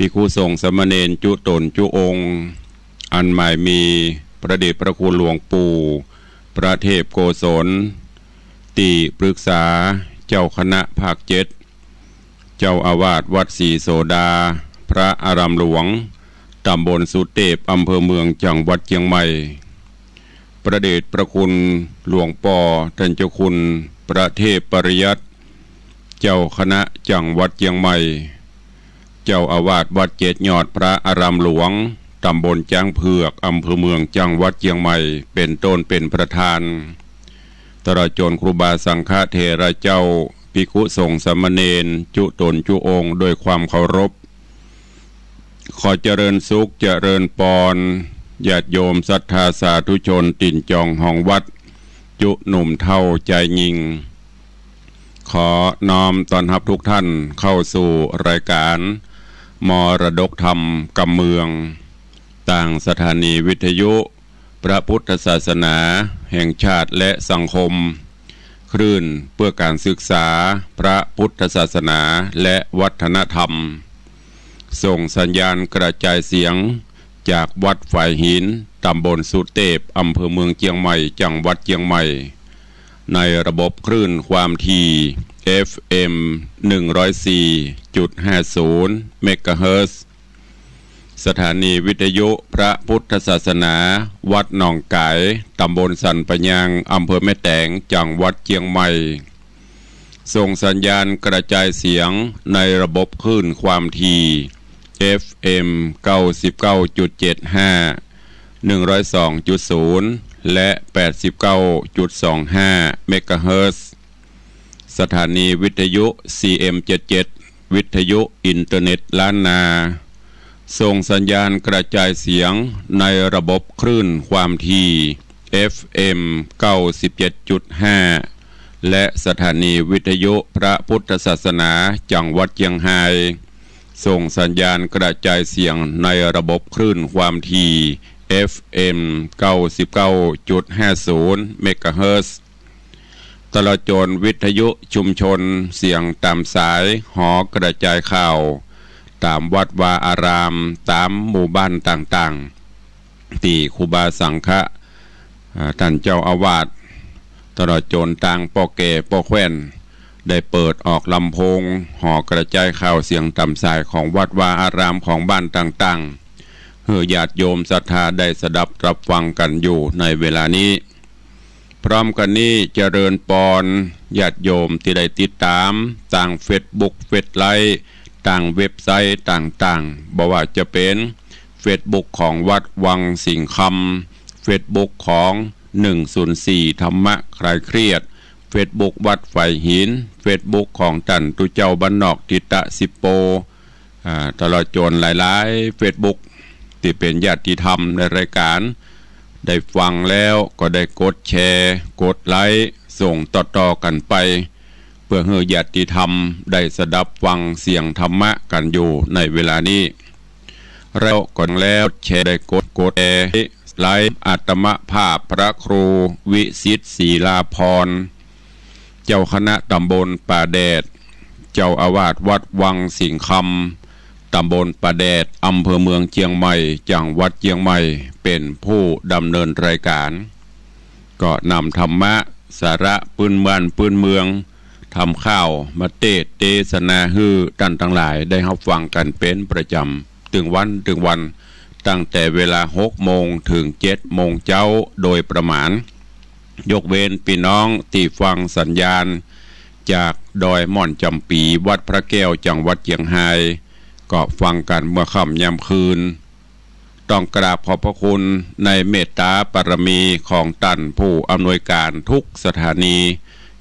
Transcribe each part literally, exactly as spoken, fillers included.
ภิกขุสงฆ์สามเณรจุต๋นจุองค์ อันหมายมีพระเดชพระคุณหลวงปู่ พระเทพโกศล ตี้ปรึกษาเจ้าคณะภาคเจ็ด เจ้าอาวาสวัดศรีโสดา พระอารามหลวง ตำบลสุเตพ อำเภอเมือง จังหวัดเจียงใหม่ พระเดชพระคุณหลวงป้อต้านเจ้าคุณพระเทพปริยัติ เจ้าคณะจังหวัดเจียงใหม่ เจ้าอาวาสวัดเจ็ดยอดพระอารามหลวง ตำบลจ๊างเผือก อำเภอเมือง จังหวัดเจียงใหม่ เป๋นต้นเป๋นประธาน ตลอดจ๋นครูบาสังฆเถระเจ้า ภิกขุสงฆ์สามเณร จุต๋นจุองค์ โดยความเคารพ ขอเจริญสุขเจริญปอน ญาติโยมศรัทธาสาธุชนตี๋นจองฮองวัด จุหนุ่มเฒ่าจายญิง ขอน้อมต้อนฮับทุกท่านเข้าสู่รายการมรดกธรรมกำเมือง ตางสถานีวิทยุพระพุทธศาสนาแห่งชาติและสังคม คลื่นเพื่อการศึกษาพระพุทธศาสนาและวัฒนธรรม ส่งสัญญาณกระจายเสียงจากวัดฝายหิน ตำบลสุเตพ อำเภอเมืองเจียงใหม่ จังหวัดเจียงใหม่ ในระบบคลื่นความถี่ เอฟเอ็ม หนึ่งร้อยสี่จุดห้าศูนย์ เมกะเฮิรตซ์ สถานีวิทยุพระพุทธศาสนา วัดหนองก๋าย ตำบลสันป่ายาง อำเภอแม่แตง จังหวัดเจียงใหม่ ส่งสัญญาณกระจายเสียงในระบบคลื่นความถี่ เอฟเอ็ม เก้าสิบเก้าจุดเจ็ดห้า หนึ่งร้อยสองจุดศูนย์ และ แปดสิบเก้าจุดสองห้า เมกะเฮิรตซ์ สถานีวิทยุ ซีเอ็มเจ็ดเจ็ด วิทยุอินเทอร์เน็ตล้านนา ส่งสัญญาณกระจายเสียงในระบบคลื่นความถี่ เอฟเอ็ม เก้าสิบเจ็ดจุดห้า และสถานีวิทยุพระพุทธศาสนาจังหวัดเจียงฮาย ส่งสัญญาณกระจายเสียงในระบบคลื่นความถี่ เอฟเอ็ม เก้าสิบเก้าจุดห้าศูนย์ เมกะเฮิรตซ์ ตลอดจ๋นวิทยุชุมชนเสียงต๋ามสายหอกระจายข่าว ต๋ามวัดวาอาราม ต๋ามหมู่บ้านต่างๆ ตี้ครูบาสังฆะ อ่า ต้านเจ้าอาวาส ตลอดจ๋นตางป้อแก่ป้อแคว่น ได้เปิดออกลำโพงหอกระจายข่าวเสียงต๋ามสายของวัดวาอารามของบ้านต่างๆ หื้อญาติโยมศรัทธาได้สดับรับฟังกั๋นอยู่ในเวลานี้ พร้อมกั๋นนี้เจริญปอนญาติโยมตี้ได้ติดต๋ามตางเฟซบุ๊ก เฟซไลฟ์ ตางเว็บไซต์ต่างๆ บ่ว่าจะเป๋นเฟซบุ๊กของวัดวังสิงห์คำ เฟซบุ๊กของหนึ่งศูนย์สี่ธรรมะคลายเครียด เฟซบุ๊กวัดฝายหิน เฟซบุ๊กของต้านตุ๊เจ้าบ้านนอกทิตะสิปโป อ่า ตลอดจ๋นหลายๆ เฟซบุ๊ก ตี้เป๋นญาติธรรมในรายการ ได้ฟังแล้วก็ได้กดแชร์ กดไลก์ ส่งต่อๆ กั๋นไป เพื่อหื้อญาติธรรมได้สดับฟังเสียงธรรมะกั๋นอยู่ในเวลานี้ แล้วก็แล้วแชร์ ได้กด กดแชร์ ไลก์ อาตมาภาพพระครูวิสิทธิ์ ศรีลาภรณ์ เจ้าคณะต๋ามบลป่าแดด เจ้าอาวาสวัดวังสิงห์คำ ต๋ามบลป่าแดด อำเภอเมืองเจียงใหม่ จังหวัดเจียงใหม่ เป๋นผู้ดำเนินรายการ ก็นำธรรมะ สาระปื้นบ้านปื้นเมือง ธรรมข่าวมาเตสน์เตสนาหื้อต้านตังหลายได้ฮับฟังกั๋นเป๋นประจ๋ำ ตึงวันตึงวัน ตั้งแต่เวลาหกโมงเถิงเจ็ดโมงเจ๊าโดยประมาณ ยกเว้นปี้น้องตี้ฟังสัญญาณจากดอยม่อนจ๋ำปี๋ วัดพระแก้ว จังหวัดเจียงฮาย ก็ฟังกั๋นเมื่อค่ำยามคืน ต้องกราบขอบพระคุณในเมตตาบารมีของต้านผู้อำนวยการทุกสถานี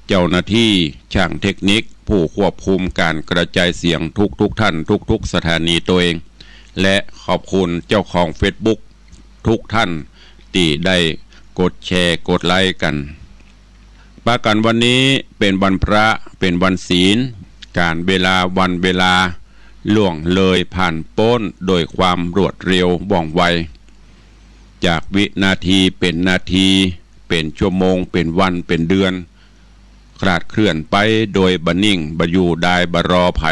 เจ้าหน้าตี้ ช่างเทคนิค ผู้ควบคุมก๋านกระจายเสียงทุกๆ ท่าน ทุกๆ สถานีตนเอง และขอบคุณเจ้าของเฟซบุ๊กทุกท่านตี้ได้กดแชร์ กดไลก์กั๋น ปะกั๋นวันนี้เป๋นวันพระ เป๋นวันศีล ก๋าลเวลาวันเวลาล่วงเลยผ่านป๊นโดยความรวดเร็วว่องไว จากวินาทีเป๋นนาที เป๋นชั่วโมง เป๋นวัน เป๋นเดือน คลาดเคลื่อนไปโดยบ่นิ่ง บ่อยู่ดาย บ่รอใผ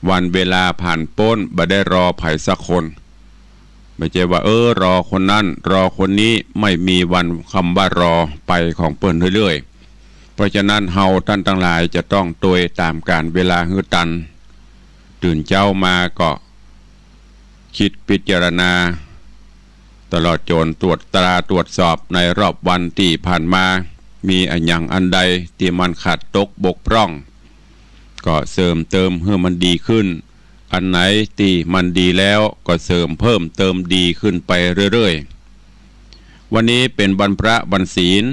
วันเวลาผ่านป๊น บ่ได้รอใผสักคน บ่ใจ้ว่า เออ รอคนนั้น รอคนนี้ ไม่มีวันคำว่ารอ ไปของเปิ้นเรื่อยๆ เพราะฉะนั้นเฮาต้านตังหลายจะต้องตวยต๋ามกาลเวลาหื้อตัน ตื่นเจ๊ามาก็ กึ๊ดพิจารณา ตลอดจ๋นตรวจตราตรวจสอบในรอบวันตี้ผ่านมา มีอะหยังอันใดตี้มันขาดตกบกพร่อง ก็เสริมเติมหื้อมันดีขึ้น อันไหนตี้มันดีแล้วก็เสริมเพิ่มเติมดีขึ้นไปเรื่อยๆ วันนี้เป๋นวันพระวันศีล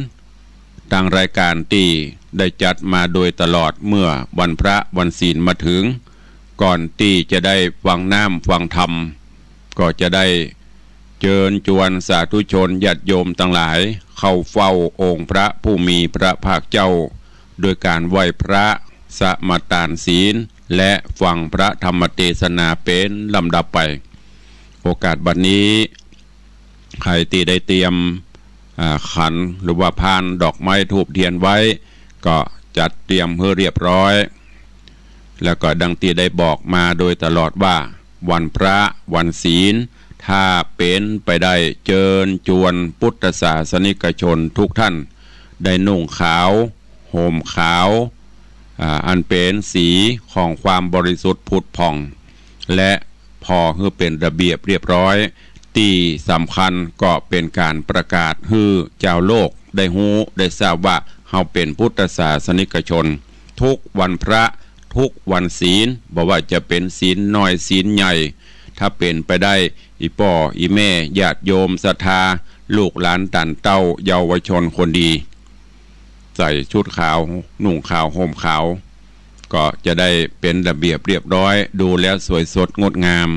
ตางรายก๋านตี้ได้จัดมาโดยตลอด เมื่อวันพระวันศีลมาเถิง ก่อนตี้จะได้ฟังน้ำฟังธรรม ก็จะได้เจิญจวนสาธุชนญาติโยมตังหลาย เข้าเฝ้าองค์พระผู้มีพระภาคเจ้า โดยก๋านไหว้พระ สมาตานศีล และฟังพระธรรมเตสนาเป๋นลำดับไป โอกาสบัดนี้ ใผตี้ได้เตรียม อ่า ขันหรือว่าพานดอกไม้ธูปเทียนไว้ ก็จัดเตรียมหื้อเรียบร้อย แล้วก็ดังตี้ได้บอกมาโดยตลอดว่า วันพระวันศีล ถ้าเป๋นไปได้เจิญจวนพุทธศาสนิกชนทุกท่าน ได้นุ่งขาว ห่มขาว อ่า อันเป๋นสีของความบริสุทธิ์ผุดผ่อง และผ่อหื้อเป๋นระเบียบเรียบร้อย ตี้สำคัญก็เป๋นก๋านประกาศหื้อจาวโลกได้ฮู้ได้ทราบว่า เฮาเป๋นพุทธศาสนิกชน ทุกวันพระ ทุกวันศีล บ่ว่าจะเป๋นศีลน้อยศีลใหญ่ ถ้าเป๋นไปได้ อี่ป้ออี่แม่ ญาติโยมศรัทธา ลูกหลานต้านเต้า เยาวชนคนดี ใส่ชุดขาว นุ่งขาว ห่มขาว ก็จะได้เป๋นระเบียบเรียบร้อย ดูแล้วสวยสดงดงาม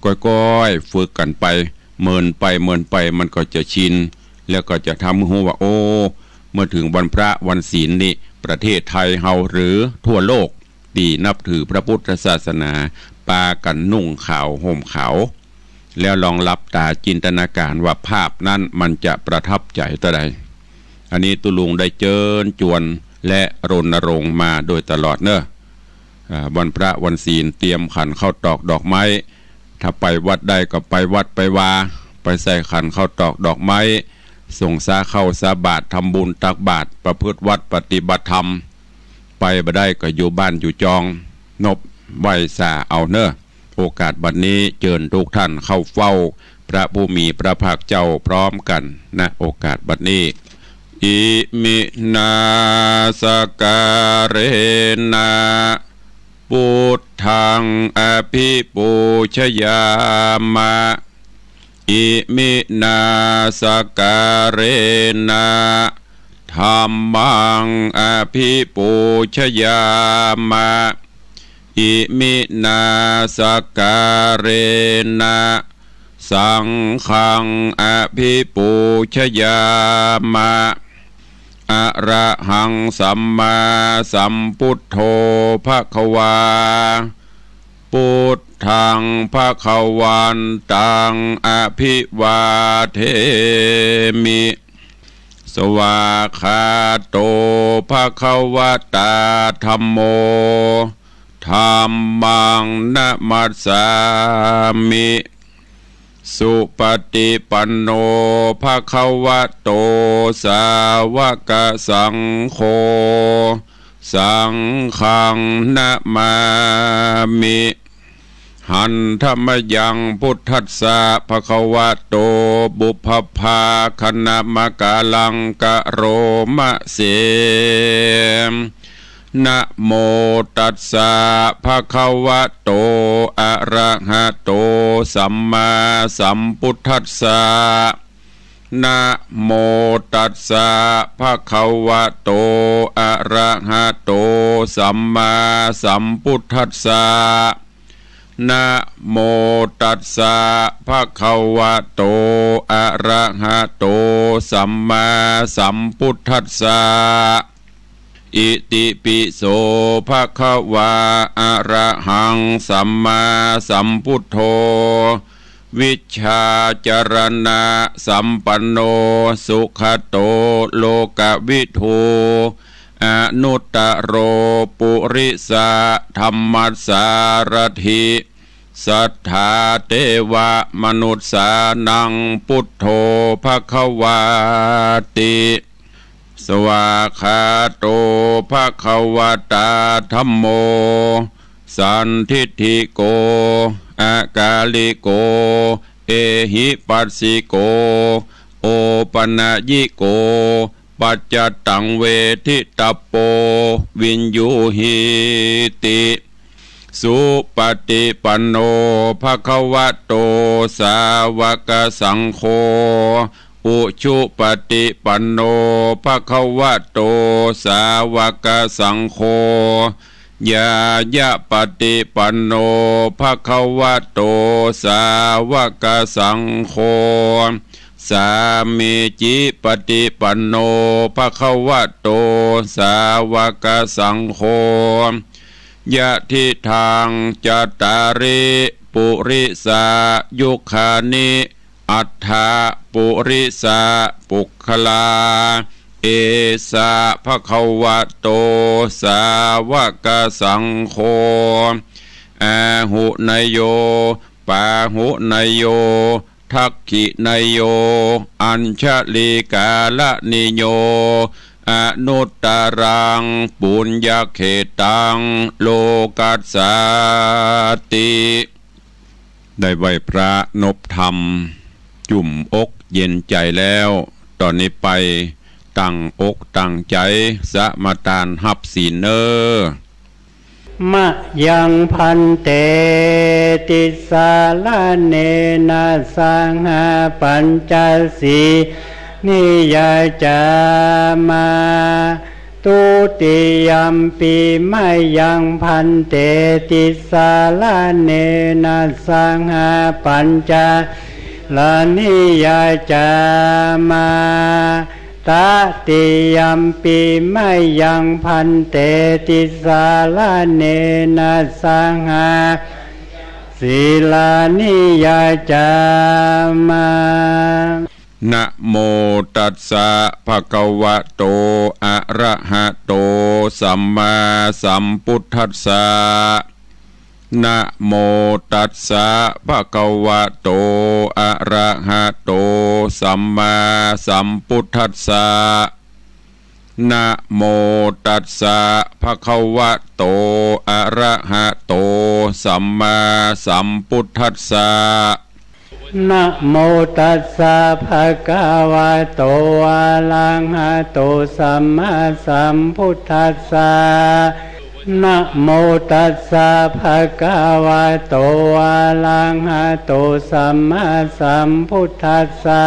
ก้อยๆ ฝึกกั๋นไป เมินไปเมินไปมันก็จะชิน แล้วก็จะทำหื้อฮู้ว่า โอ้ เมื่อเถิงวันพระวันศีลนี่ ประเทศไทยเฮาหรือทั่วโลกตี้นับถือพระพุทธศาสนา ปากั๋นนุ่งขาวห่มขาว แล้วลองหลับต๋าจินตนาก๋ารว่าภาพนั้นมันจะประทับใจ๋เต้าใด อันนี้ตุ๊ลุงได้เจิญจวนและรณรงค์มาโดยตลอดเนาะ อ่า วันพระวันศีลเตรียมขันข้าวตอกดอกไม้ ถ้าไปวัดได้ก็ไปวัดไปวา ไปใส่ขันข้าวตอกดอกไม้ สงฆ์ซาข้าวซาบาตร ทำบุญตักบาตร ประพฤติวัตรปฏิบัติธรรม ไปบ่ได้ก็อยู่บ้านอยู่จอง นบไหว้สาเอาเนาะ โอกาสบัดนี้เจิญทุกท่านเข้าเฝ้าพระผู้มีพระภาคเจ้าพร้อมกั๋น ณ โอกาสบัดนี้ อิมินาสการะนะ พุทธังอภิปูชยามะ อิมินาสการะนะ ธัมมังอภิปูชยามะ อิมินาสการะนะ สังฆังอภิปูชยามะ อะระหังสัมมาสัมพุทโธภะคะวา พุทธังภะคะวันตังอภิวาเทมิ สวากขาโตภะคะวะตาธัมโม ธัมมังนะมัสสามิ สุปฏิปันโนภะคะวะโต สาวกสังโฆ สังฆังนะมามิ หันธะมะยังพุทธัสสะภะคะวะโต ปุพพะภาคะนะมะกะลังกะโรมะเส นะโมตัสสะภะคะวะโต อะระหะโต สัมมาสัมพุทธัสสะ นะโมตัสสะภะคะวะโต อะระหะโต สัมมาสัมพุทธัสสะ นะโมตัสสะภะคะวะโต อะระหะโต สัมมาสัมพุทธัสสะ อิติปิโสภะคะวา อะระหังสัมมาสัมพุทโธ วิชชาจรณะสัมปันโน สุขะโตโลกะวิทู อนุตตโรปุริสะธัมมัสสารถิ สัทธาเตวะมนุสสานังปุทโธภะคะวาติ สวากขาโตภะคะวะตาธัมโม สันทิฏฐิโก อากาลิโก เอหิปัสสิโก โอปะนะยิโก ปัจจตังเวทิตะโป วิญญูหีติ สุปะติปันโนภะคะวะโต สาวะกะสังโฆ อุจุปะติปันโนภะคะวะโต สาวะกะสังโฆ ญาญะปะติปันโนภะคะวะโต สาวะกะสังโฆ สามีจิปะติปันโนภะคะวะโต สาวะกะสังโฆ ยะทิทังจัตตาริปุริสายุคานิ อัฏฐปุริสะปุคคลา เอสะภะคะวะโต สาวะกะสังโฆ อาหุเนยโย ปาหุเนยโย ทักขิเนยโย อัญชลีกาละนิโย อนุตตรังปุญญเขตตัง โลกัสสาติ ได้ไหว้พระนบธรรม จุ่มอกเย็นใจ๋แล้ว ต่อนี้ไปตั้งอกตั้งใจ๋สมาตานฮับศีลเน่อ มะยังภันเต ติสสะระเณนะสะหะ ปัญจสีลานิยาจามะ ทุติยัมปิมะยังภันเต ติสสะระเณนะสะหะ ปัญจสีลานิยาจามะ ตติยัมปิมะยังภันเต ติสสะระเณนะสะหะ สีลานิยาจามะ นะโมตัสสะภะคะวะโต อะระหะโต สัมมาสัมพุทธัสสะ นะโมตัสสะภะคะวะโต อะระหะโต สัมมาสัมพุทธัสสะ นะโมตัสสะภะคะวะโต อะระหะโต สัมมาสัมพุทธัสสะ นะโมตัสสะภะคะวะโต อะระหะโต สัมมาสัมพุทธัสสะ นะโมตัสสะภะคะวะโต อะระหะโต สัมมาสัมพุทธัสสะ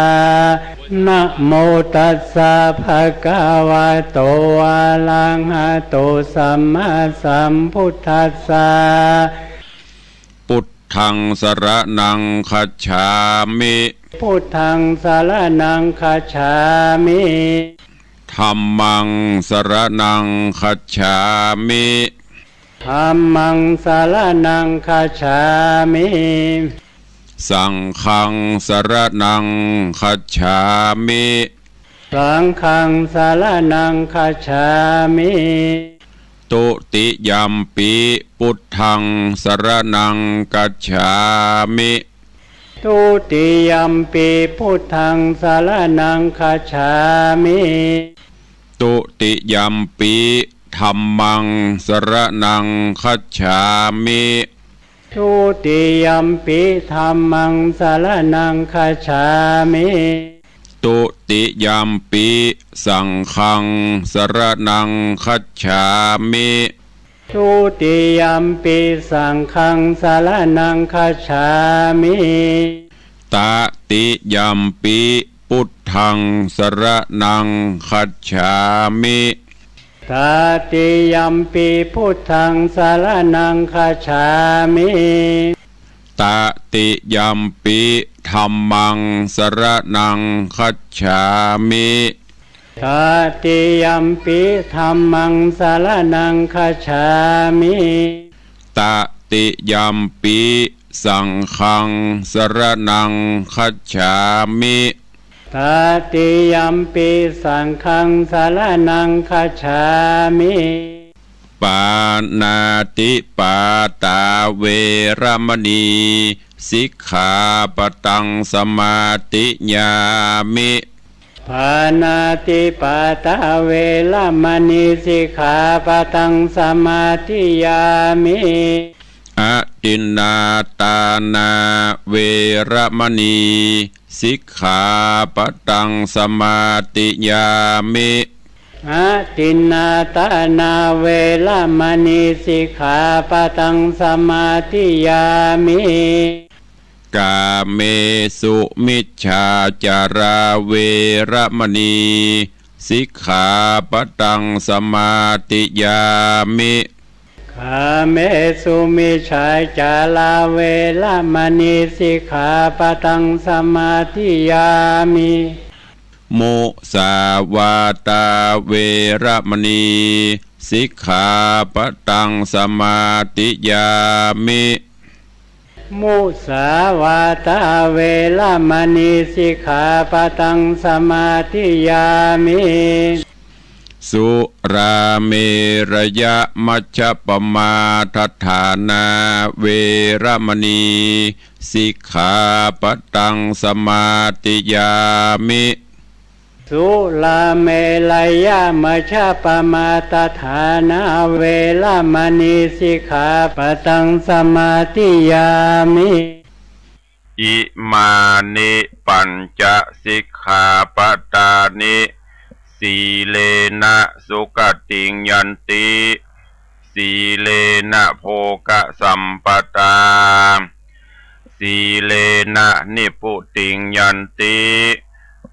นะโมตัสสะภะคะวะโต อะระหะโต สัมมาสัมพุทธัสสะ พุทธังสะระณังคัจฉามิ พุทธังสะระณังคัจฉามิ ธัมมังสะระณังคัจฉามิ ธัมมังสะระณังคัจฉามิ สังฆังสะระณังคัจฉามิ สังฆังสะระณังคัจฉามิ ทุติยัมปิพุทธังสะระณังคัจฉามิ ทุติยัมปิพุทธังสะระณังคัจฉามิ ทุติยัมปิธัมมังสะระณังคัจฉามิ ทุติยัมปิธัมมังสะระณังคัจฉามิ ทุติยัมปิสังฆังสะระณังคัจฉามิ ทุติยัมปิสังฆังสะระณังคัจฉามิ ตติยัมปิพุทธังสะระณังคัจฉามิ ตติยัมปิพุทธังสะระณังคัจฉามิ ตติยัมปิธัมมังสะระณังคัจฉามิ ตติยัมปิธัมมังสะระณังคัจฉามิ ตติยัมปิสังฆังสะระณังคัจฉามิ Tatiyampi saṅghaṃ saraṇaṃ gacchāmi. ปาณาติปาตา เวระมณี สิกขาปะตัง สมาธิยามิ. Pāṇātipātā veramaṇī sikkhāpadaṃ samādiyāmi. Adinnādānā veramaṇī สิกขาปะตัง สมาธิยามิ. Adinnādānā veramaṇī sikkhāpadaṃ samādiyāmi. กาเมสุมิจฉาจารā เวระมณี สิกขาปะตัง สมาธิยามิ. Kāmesu micchācārā veramaṇī sikkhāpadaṃ samādiyāmi. มุสาวาทา เวระมณี สิกขาปะตัง สมาธิยามิ. Musāvādā veramaṇī sikkhāpadaṃ samādiyāmi. สุราเมรยมัจจปมาทฐานา เวระมณี สิกขาปะตัง สมาธิยามิ. Surāmerayamajjapamādaṭṭhānā veramaṇī sikkhāpadaṃ samādiyāmi. Imāni pañca sikkhāpadāni. Sīlena sugatiṃ yanti, sīlena bhogasampadā, sīlena nibbutiṃ yanti,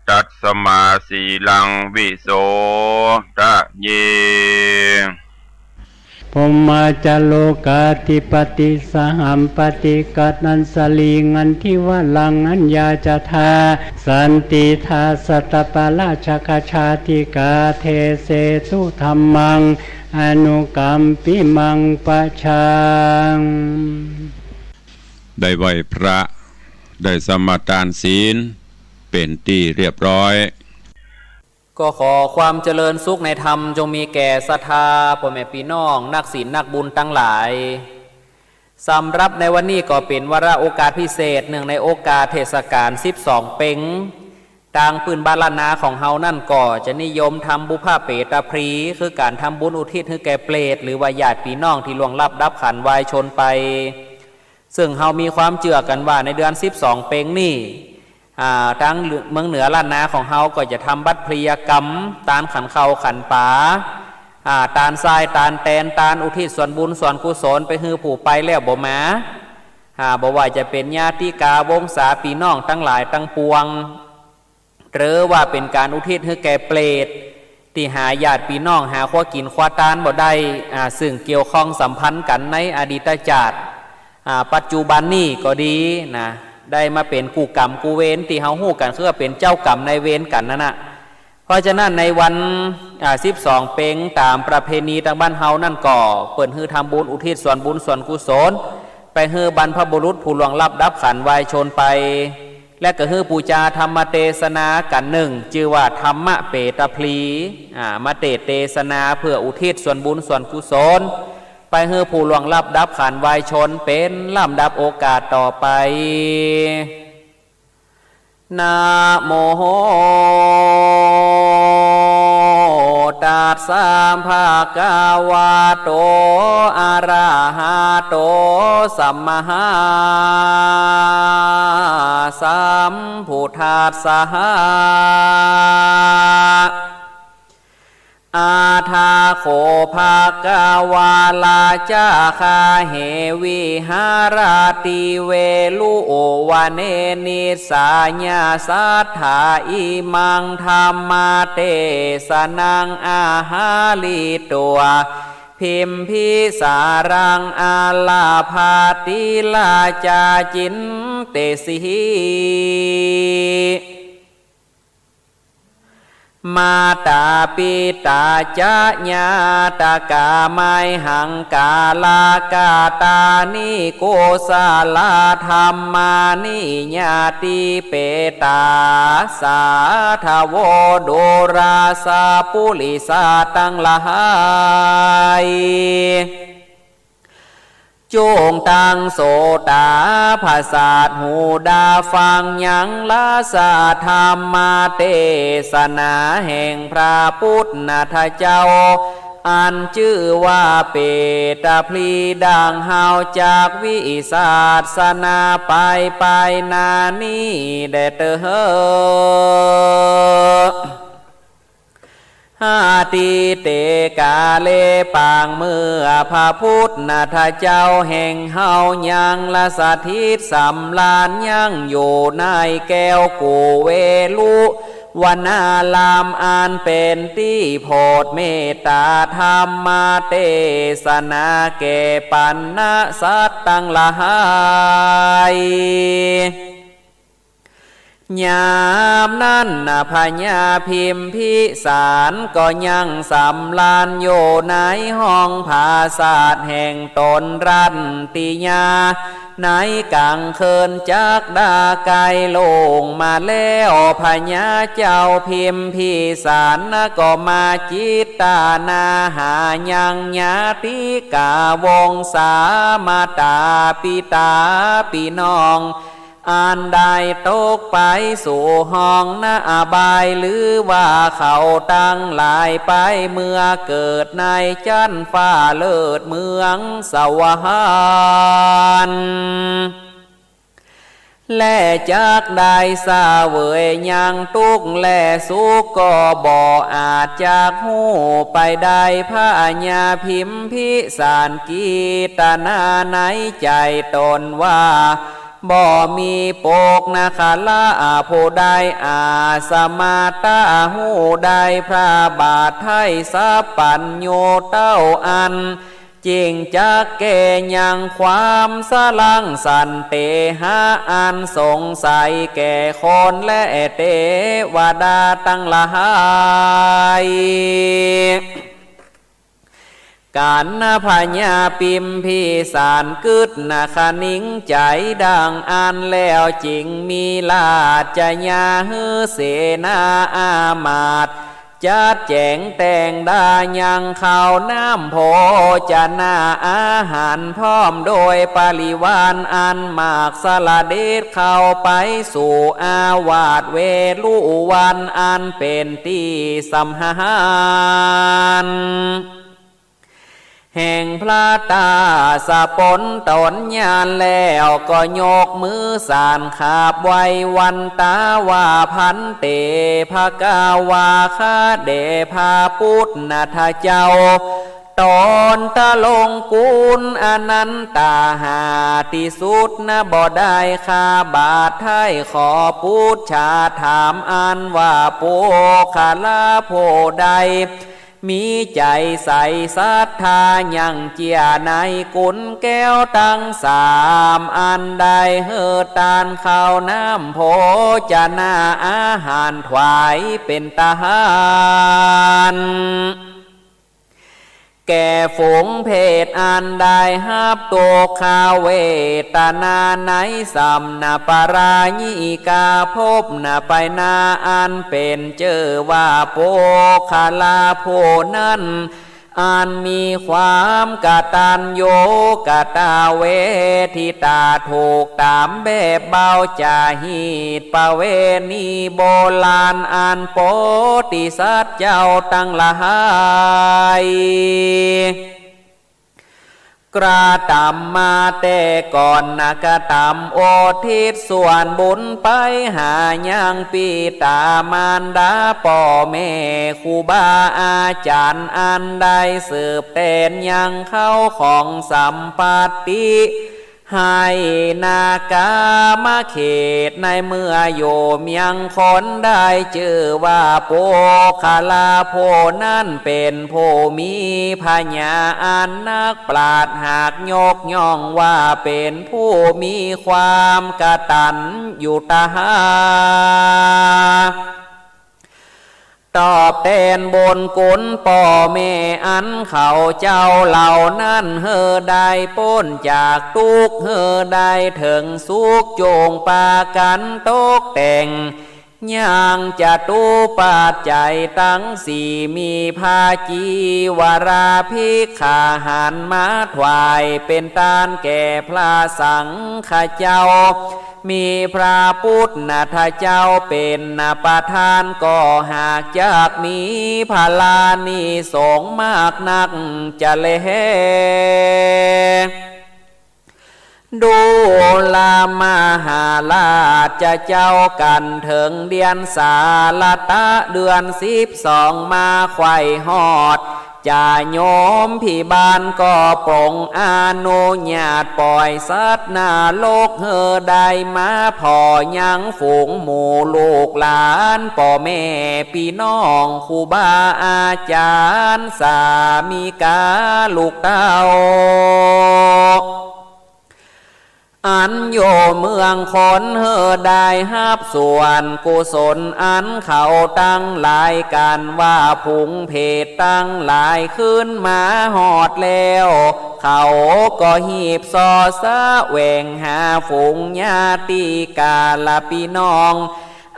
tasmā sīlaṃ visodhaye. Brahmā ca lokādhipatī sahampati katañjalī nandivaraṃ anyācatha, santīdha sattaparājagajā dīghā desetu dhammaṃ anukampimaṃ pajaṃ. ได้ไหว้พระ ได้สมาทานศีล เป๋นตี้เรียบร้อย ก็ขอความเจริญสุขในธรรมจงมีแก่ศรัทธาพ่อแม่พี่น้องนักศีลนักบุญตังหลาย สำหรับในวันนี้ก็เป๋นวาระโอกาสพิเศษเนื่องในโอกาสเทศกาลสิบสองเป็ง ตางปื้นบ้านล้านนาของเฮานั้นก็จะนิยมทำบุพเพตพลี คือก๋านทำบุญอุทิศหื้อแก่เปรต หรือว่าญาติพี่น้องตี้ล่วงลับดับขันวายชนไป ซึ่งเฮามีความเจื้อกั๋นว่าในเดือนสิบสองเป็งนี้ อ่า ตางเมืองเหนือล้านนาของเฮาก็จะทำบัตรพลียกรรม ตานขันข้าวขันป๋า อ่า ตานทรายตานแตน ตานอุทิศส่วนบุญส่วนกุศลไปหื้อผู้ไปแล้วบ่มา อ่า บ่ว่าจะเป๋นญาติกาวงศาพี่น้องตังหลายตังปวง หรือว่าเป๋นก๋านอุทิศหื้อแก่เปรต ตี้หาญาติพี่น้องหาคว้ากิ๋นคว้าตานบ่ได้ อ่า ซึ่งเกี่ยวข้องสัมพันธ์กั๋นในอดีตจาติ อ่า ปัจจุบันนี้ก็ดีนะ ได้มาเป๋นกู้กรรมกู้เวรตี้เฮาฮู้กั๋นคือว่าเป๋นเจ้ากรรมนายเวรกั๋นนั้นนะ เพราะฉะนั้นในวัน อ่า สิบสองเป็งต๋ามประเพณีตางบ้านเฮานั้นก็เปิ้นหื้อทำบุญอุทิศส่วนบุญส่วนกุศล ไปหื้อบรรพบุรุษผู้ล่วงลับดับขันวายชนไป และก็หื้อปู๋จาธรรมเตสนากั๋นนึ่ง จื้อว่าธรรมเปตพลี อ่า มาเตสน์เตสนาเพื่ออุทิศส่วนบุญส่วนกุศล ไปหื้อผู้ล่วงลับดับขันวายชนเป๋นลำดับโอกาสต่อไป นะโม ตัสสะ ภะคะวะโต อะระหะโต สัมมาสัมพุทธัสสะ อะถะโข ภะคะวะ ราจะคาเห วิหะระติ เวรุวะเณ นิสสะยะสัตถะ อิมัง ธัมมะเตสะนัง อะหะริตวา พิมพิสารัง อาลาภะติ ราชา จินเตสิ มาตาปิตาจะญาตกา ไมหัง กาลากาตานิ กุสลาธัมมานิ ญาติเปตา สาธโว ดูราสะปุริสาตังหลาย จุ่งตั้งโสตาผสาทหูดาฟังยังละสะธรรมเตสนาแห่งพระปุทธเจ้า อันจื้อว่าเปตพลีดังเฮาจักวิสัชนาไปไปนานี้แด่เต๊อะ อตีเตกาเล ปางเมื่อพระปุทธเจ้าแห่งเฮายังละสถิตสำราญยังอยู่ในแก้วกุเวฬุวนารามอันเป๋นตี้โผดเมตตาธรรมเตสนาแก่ปัณณะสัตว์ตังหลาย ยามนั้นน่ะพญาพิมพิสารก็ยังสำราญอยู่ในห้องผาสาทแห่งต๋น รัตติยา ในก๋างคืนจักดาใก้ลุ่งมาแล้ว พญาเจ้าพิมพิสารน่ะก็มาจิตตนาหายังญาติกาวงศา มาตาปิตาปี้น้อง อันได้ตกไปสู่ห้องนอบาย หรือว่าเขาตังหลายไปเมื่อเกิดในจั๊นฟ้าเลิศเมืองสวรรค์ และจักได้เสวยยังตุ๊กข์และสุขก็บ่อาจจักฮู้ไปได้ พญาพิมพิสารกิตนาในใจ๋ต๋นว่า บ่มีปุคคละผู้ใดอาจสามารถตะฮู้ได้พระบาทไท้สัพพัญญูเต้าอั้น จิ่งจักแก้ยังความสะหลั้งสันเตหะอันสงสัยแก่คนและเตวดาตังหลาย กัณฑ์พญาพิมพิสารกึ๊ดหนักคะนิงใจ๋ดังอั้นแล้ว จิ่งมีราชญาหื้อเสนาอามาตย์ จัดแจ๋งแต่งดายังข้าวน้ำโภจนะอาหาร พร้อมโดยปริวารอันมาก สละเด็จเข้าไปสู่อาวาสเวฬุวันอันเป๋นตี้สำราญ แห่งพระตาสะปนต๋นญาณแล้ว ก็ยกมือสานขาบไหว้วันตาว่า ภันเต ภะคะวา ข้าแด่พระปุทธเจ้า ต๋นตะลงกุณอนันตาหาที่สุดนะบ่ได้ ข้าบาทไท้ขอปู๊ดจาถามอันว่า ปุคคละผู้ใด มีใจ๋ใสศรัทธายังเจื้อในกุณแก้วตังสาม อันได้หื้อตานข้าวน้ำโภจนะอาหารถวายเป๋นตาหาร แก่ฝูงเปรตอันได้ฮับตุ๊กขเวทนาในสำนักปรายิกาภพนะไปนา อันเป๋นจื้อว่าปุคคละผู้นั้น อันมีความกตัญญูกตเวทิตา ถูกต๋ามแบบเบาจาฮีตประเวณีโบราณ อันโปธิสัตว์เจ้าตังหลาย กระตำมาแต่ก่อนนะ กระตำอุทิศส่วนบุญไปหายังปิตามารดาป้อแม่ครูบาอาจ๋ารย์ อันได้สืบแตนยังเข้าของสัมปัตติ ไหนากามเขตในเมื่ออยู่เมืองคน ได้จื้อว่าปุคคละผู้นั้นเป๋นผู้มีผญาอันนักปราชญ์หากยกย่องว่าเป๋นผู้มีความกตัญญูตา ตอบแตนบุญคุณป้อแม่อันเขาเจ้าเหล่านั้น หื้อได้ป๊นจากตุ๊กข์ หื้อได้เถิงสุข จุ่งปากั๋นตกแต่ง ยังจตุปัจจัยตังสี่ มีผ้าจีวราภิกขาหารมาถวายเป๋นตานแก่พระสังฆเจ้า มีพระปุทธเจ้าเป๋นประธาน ก็หากจักมีพลานิสงส์มากนักจะแล ดูรามาหาราชเจ้า กั๋นเถิงเดือนสาละตะ เดือนสิบสองมาใค่ฮอด จะโยมพิบาลก็ปรงอนุญาตป่อยสัตว์นรก หื้อได้มาผ่อยังฝูงหมู่ลูกหลานป้อแม่ปี้น้องครูบาอาจ๋ารย์สามิกาลูกเต้า อันอยู่เมืองคน หื้อได้ฮับส่วนกุศล อันเขาตังหลายกั๋นว่าฝูงเปรตตังหลาย คืนมาฮอดแล้ว เขาก็ฮีบส่อแสวงหาฝูงญาติกาละปี้น้อง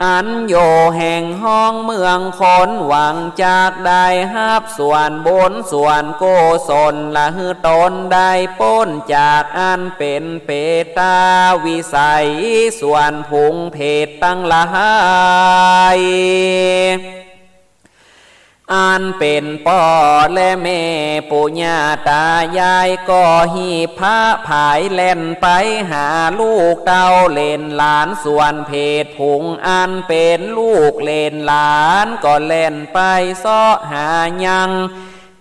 อันอยู่แห่งฮ้องเมืองคน หวังจักได้ฮับส่วนบุญส่วนกุศล ละหื้อตนได้ป๊นจากอันเป๋นเปรตวิสัย ส่วนฝูงเปรตตังหลาย อันเป๋นป้อและแม่ปู่ย่าตายาย ก็ฮีบพระผายแล่นไปหาลูกเต้าเหลนหลาน ส่วนเปรตฝูงอันเป๋นลูกเหลนหลาน ก็แล่นไปเซาะหายัง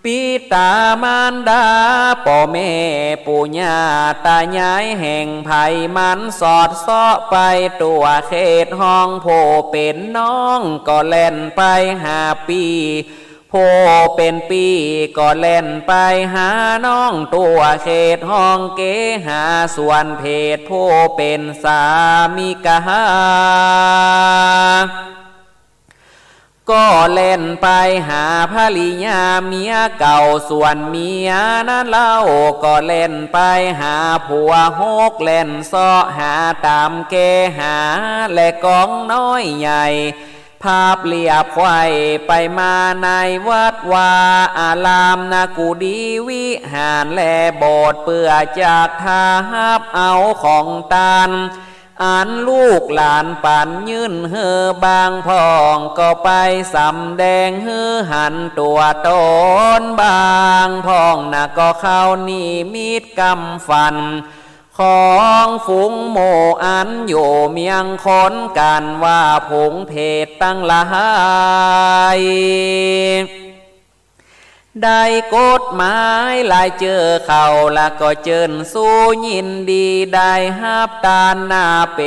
ปิต๋ามารดาป้อแม่ปู่ย่าตายายแห่งใผมัน สอดเซาะไปตั๋วเขตฮ้อง ผู้เป๋นน้องก็แล่นไปหาปี้ ผู้เป๋นปี้ก็แล่นไปหาน้อง ตั๋วเขตฮ้องเกหา ส่วนเปรตผู้เป๋นสามิกา ก็แล่นไปหาภริยาเมียเก่า ส่วนเมียนั้นเล่าก็แล่นไปหาผัวหก แล่นเซาะหาต๋ามเกหา และกองน้อยใหญ่ พับเรียบไขว่ไปมาในวัดวาอาราม นกุฏีวิหารและโบสถ์ เปื้อจักถาฮับเอาของตาน อันลูกหลานปั๋นยื่นหื้อ บางพ่องก็ไปสำแดงหื้อหันตั๋วต๋น บางพ่องนะก็เข้านิมิตกำฝัน ของฝูงหมู่อันอยู่เมืองคน กั๋นว่าฝูงเปรตตังหลาย ได้กฎหมายรายจื้อเขา ละก็เจิญสู้ยินดี ได้ฮับตานนาเป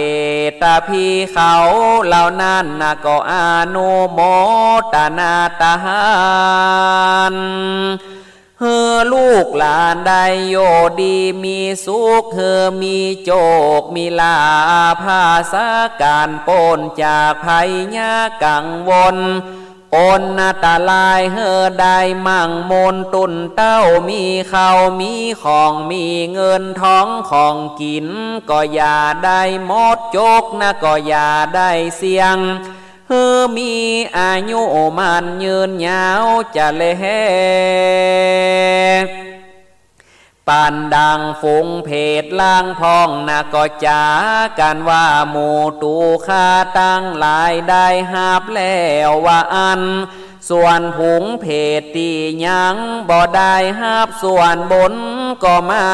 ตพีเขาเหล่านั้นนะ ก็อนุโมตนาตาน หื้อลูกหลานได้อยู่ดีมีสุข หื้อมีโจคมีลาภาสาก๋านป๊นจากภัยยะกังวล ป๊นอันตราย หื้อได้มั่งมูลตุ้นเต้า มีข้าวมีของ มีเงินทองของกิ๋น ก็อย่าได้หมดจกนะ ก็อย่าได้เสี้ยง หื้อมีอายุมั่นยืนยาวจะแล ปั๋นดังฝูงเปรตลางพ่องนะ ก็จ๋ากั๋นว่าหมู่ตั๋วข้าตังหลายได้ฮับแล้วว่าอั้น ส่วนฝูงเปรตตี้ยังบ่ได้ฮับส่วนบุญ ก็มา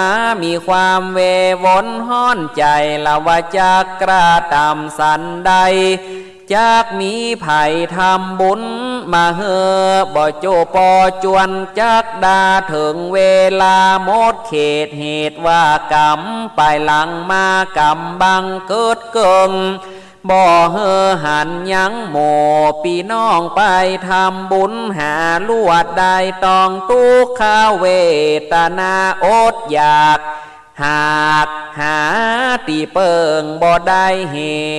มีความเววอนฮ้อนใจ๋ ละว่าจักกระตำสันใด จักมีใผทำบุญมาหื้อ บ่โจ้ปอจวนจักดา เถิงเวลาหมดเขต เหตุว่ากรรมปายหลังมากำบังเกิดเกิ่ง บ่หื้อหันยังหมู่ปี้น้องไปทำบุญหาลวด ได้ต้องตุ๊กขเวทนาอดอยาก หากหาตี้เปิ้งบ่ได้ เห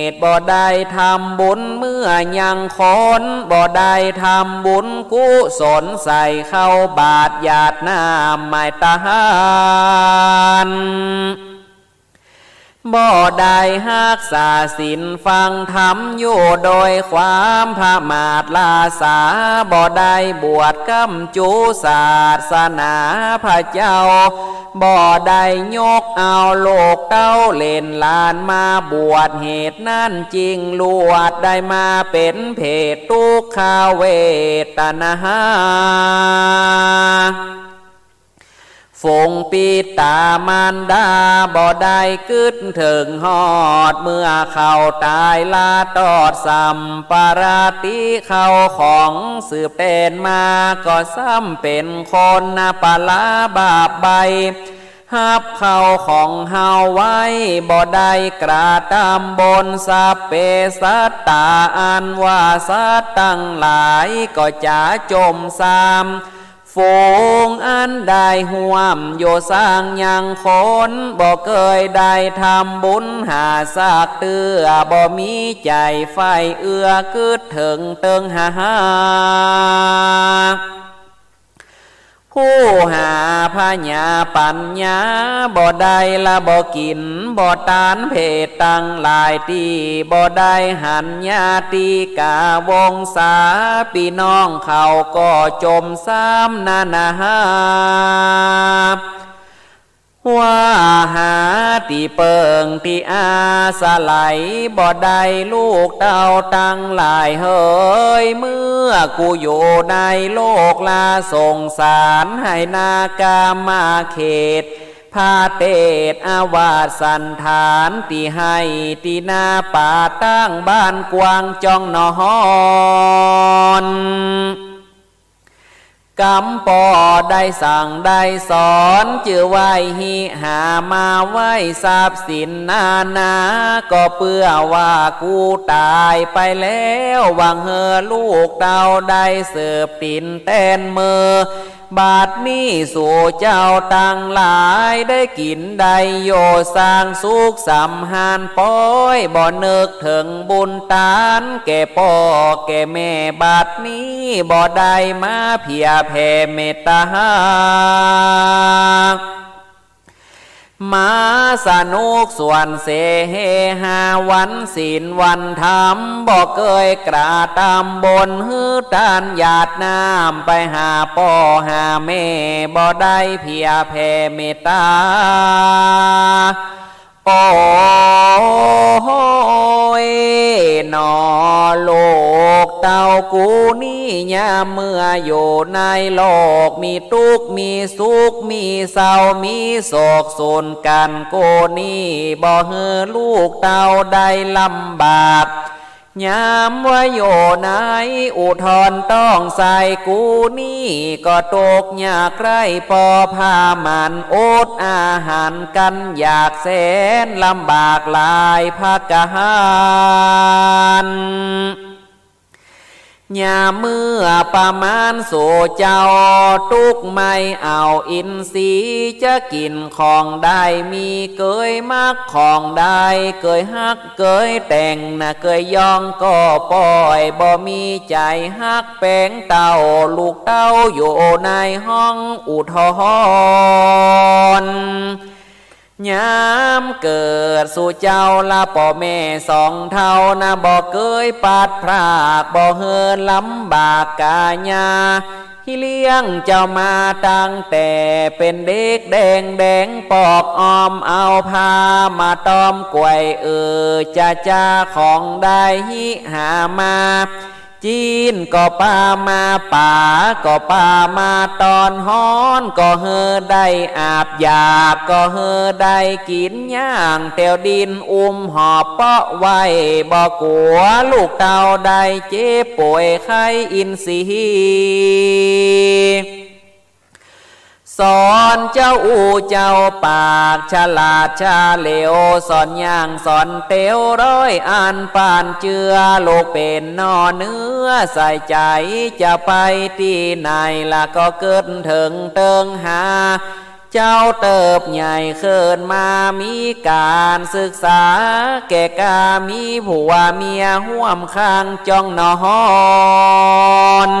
ตุบ่ได้ทำบุญ เมื่อยังคนบ่ได้ทำบุญกุศล ใส่เข้าบาตรหยาดน้ำหมายตาน บ่ได้ฮักษาศีลฟังธรรมอยู่โดยความประมาทล้าสา บ่ได้บวชกำจูศาสนาพระเจ้า บ่ได้ยกเอาลูกเต้าเหลนหลานมาบวช เหตุนั้นจึงลวดได้มาเป๋นเพศทุกขเวทนา ฝูงปิดตามารดาบ่ได้กึ๊ดเถิงฮอด เมื่อเขาตายละตอดสัมปราติ เข้าของสืบแตนมาก็ซ้ำเป๋นคนนาปะล้าบาปใบ้ ฮับเข้าของเฮาไว้บ่ได้ กระตำบนสัพเพสัตตา อันว่าสัตว์ตังหลายก็จะจมซ้ำ ฝูงอันได้ฮ่วมอยู่สร้างยังคน บ่เกยได้ทำบุญหาสักเตื้อ บ่มีใจ๋ใฝ่เอื้อกึ๊ดเถิงเติงหา ผู้หาผญาปั๋ญญาบ่ได้ละบ่กิ๋นบ่ตาน เพศตังหลายตี้บ่ได้หัน ญาติกาวงศาปี้น้องเขาก็จมซ้ำนานา ว่าหาตี้เปิ้งตี้อาศัยบ่ได้ ลูกเต้าตังหลายเหย เมื่อกูอยู่ในโลกละสงสาร ไหนากามาเขต พระเตศอวาสสันฐาน ตี้ไฮ่ตี้นาป่าตั้งบ้านกว้างจ้องนอน กำปอได้สั่งได้สอน จื้อไหว้หิหามาไหว้ทรัพย์สินนานา ก็เปื้อว่ากูต๋ายไปแล้ว หวังหื้อลูกเต้าได้สืบตี๋นแตนเมอ บัดนี้สูเจ้าตังหลายได้กิ๋นได้อยู่สร้างสุขสำราญป๊อย บ่นึกเถิงบุญตานแก่ป้อแก่แม่ บัดนี้บ่ได้มาเผียแผ่เมตตา มาสนุกสวนเสเฮฮา วันศีลวันธรรม บ่เกยกระตำบน หื้อตานหยาดน้ำไปหาป้อหาแม่ บ่ได้เผียแผ่เมตตา โอ้ยหนอ ลูกเต้ากูนี้ ยามเมื่ออยู่ในโลก มีตุ๊กข์มีสุข มีเศร้ามีโศกสูนกั๋น กูนี้บ่หื้อลูกเต้าได้ลำบาก ยามว่าอยู่ในอุทธรต้องใส่ กูนี้ก็ตกยากไร้ ผ่อผ้าหมอนอดอาหารกั๋น ยากแสนลำบากหลายประก๋าน ยามเมื่อประมาณสูเจ้าตุ๊กข์ไม่เอาอินทรีย์ จะกิ๋นของได้ มีเกยมักของได้ เกยฮัก เกยแต่งนา เกยยองก็ป้อย บ่มีใจ๋ฮักแป๋งเต้า ลูกเต้าอยู่ในห้องอุทธร ยามเกิดสูเจ้าละป้อแม่สองเฒ่านา บ่เกยปัดพราก บ่หื้อลำบากก๋ายา เลี้ยงเจ้ามาตั้งแต่เป๋นเด็กแดงแดง ปอกอ้อมเอาผ้ามาต้อมก๋วย เออ จะจาของได้หิหามา จี๊นก็ปามา ป๋าก็ปามา ต๋อนฮ้อนก็หื้อได้อาบ หยาบก็หื้อได้กิ๋น ย่างแตวดินอุ้มหอบเปาะไว้ บ่กั๋วลูกเต้าได้เจ็บป่วยไข้อินทรีย์ สอนเจ้าอู้เจ้าปากฉลาดชาเหลว สอนย่างสอนเตียวร้อยอันปานเจื้อ ลูกเป๋นหน่อเนื้อใส่ใจ๋ จะไปตี้ไหนละก็กึ๊ดเถิงเติงหา เจ้าเติบใหญ่ขึ้นมามีก๋านศึกษา แก่กล้ามีผัวเมียฮ่วมข้างจ้องนอน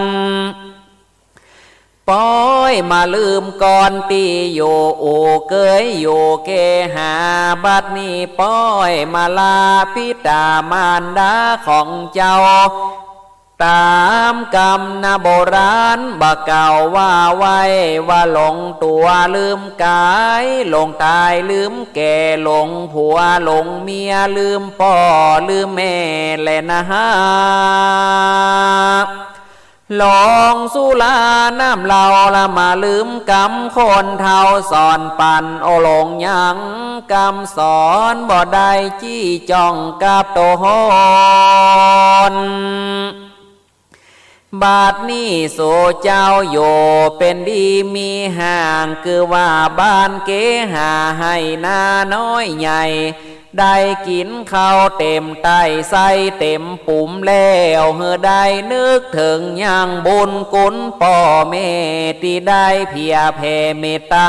ป๊อยมาลืมก่อนตี้อยู่ อู่เกยอยู่เกหา บัดนี้ป๊อยมาลาปิดามารดาของเจ้า ต๋ามกำนะโบราณบ่ากล่าวว่าไว้ ว่าหลงตั๋วลืมก๋าย หลงต๋ายลืมแก่ หลงผัวหลงเมีย ลืมป้อลืมแม่แลนา หลงสุราน้ำเหล้าละมาลืมกำ คนเฒ่าสอนปั๋นโอหลงยัง กำสอนบ่ได้จี้จ้องกับต๋น บัดนี้สูเจ้าอยู่เป๋นดีมีห้าง คือว่าบ้านเกหาไฮ่นาน้อยใหญ่ ได้กิ๋นข้าวเต๋มไต้ไส้เต๋มปุ๋มแล้ว หื้อได้นึกเถิงยังบุญคุณป้อแม่ ตี้ได้เผื่อแผ่เมตต๋า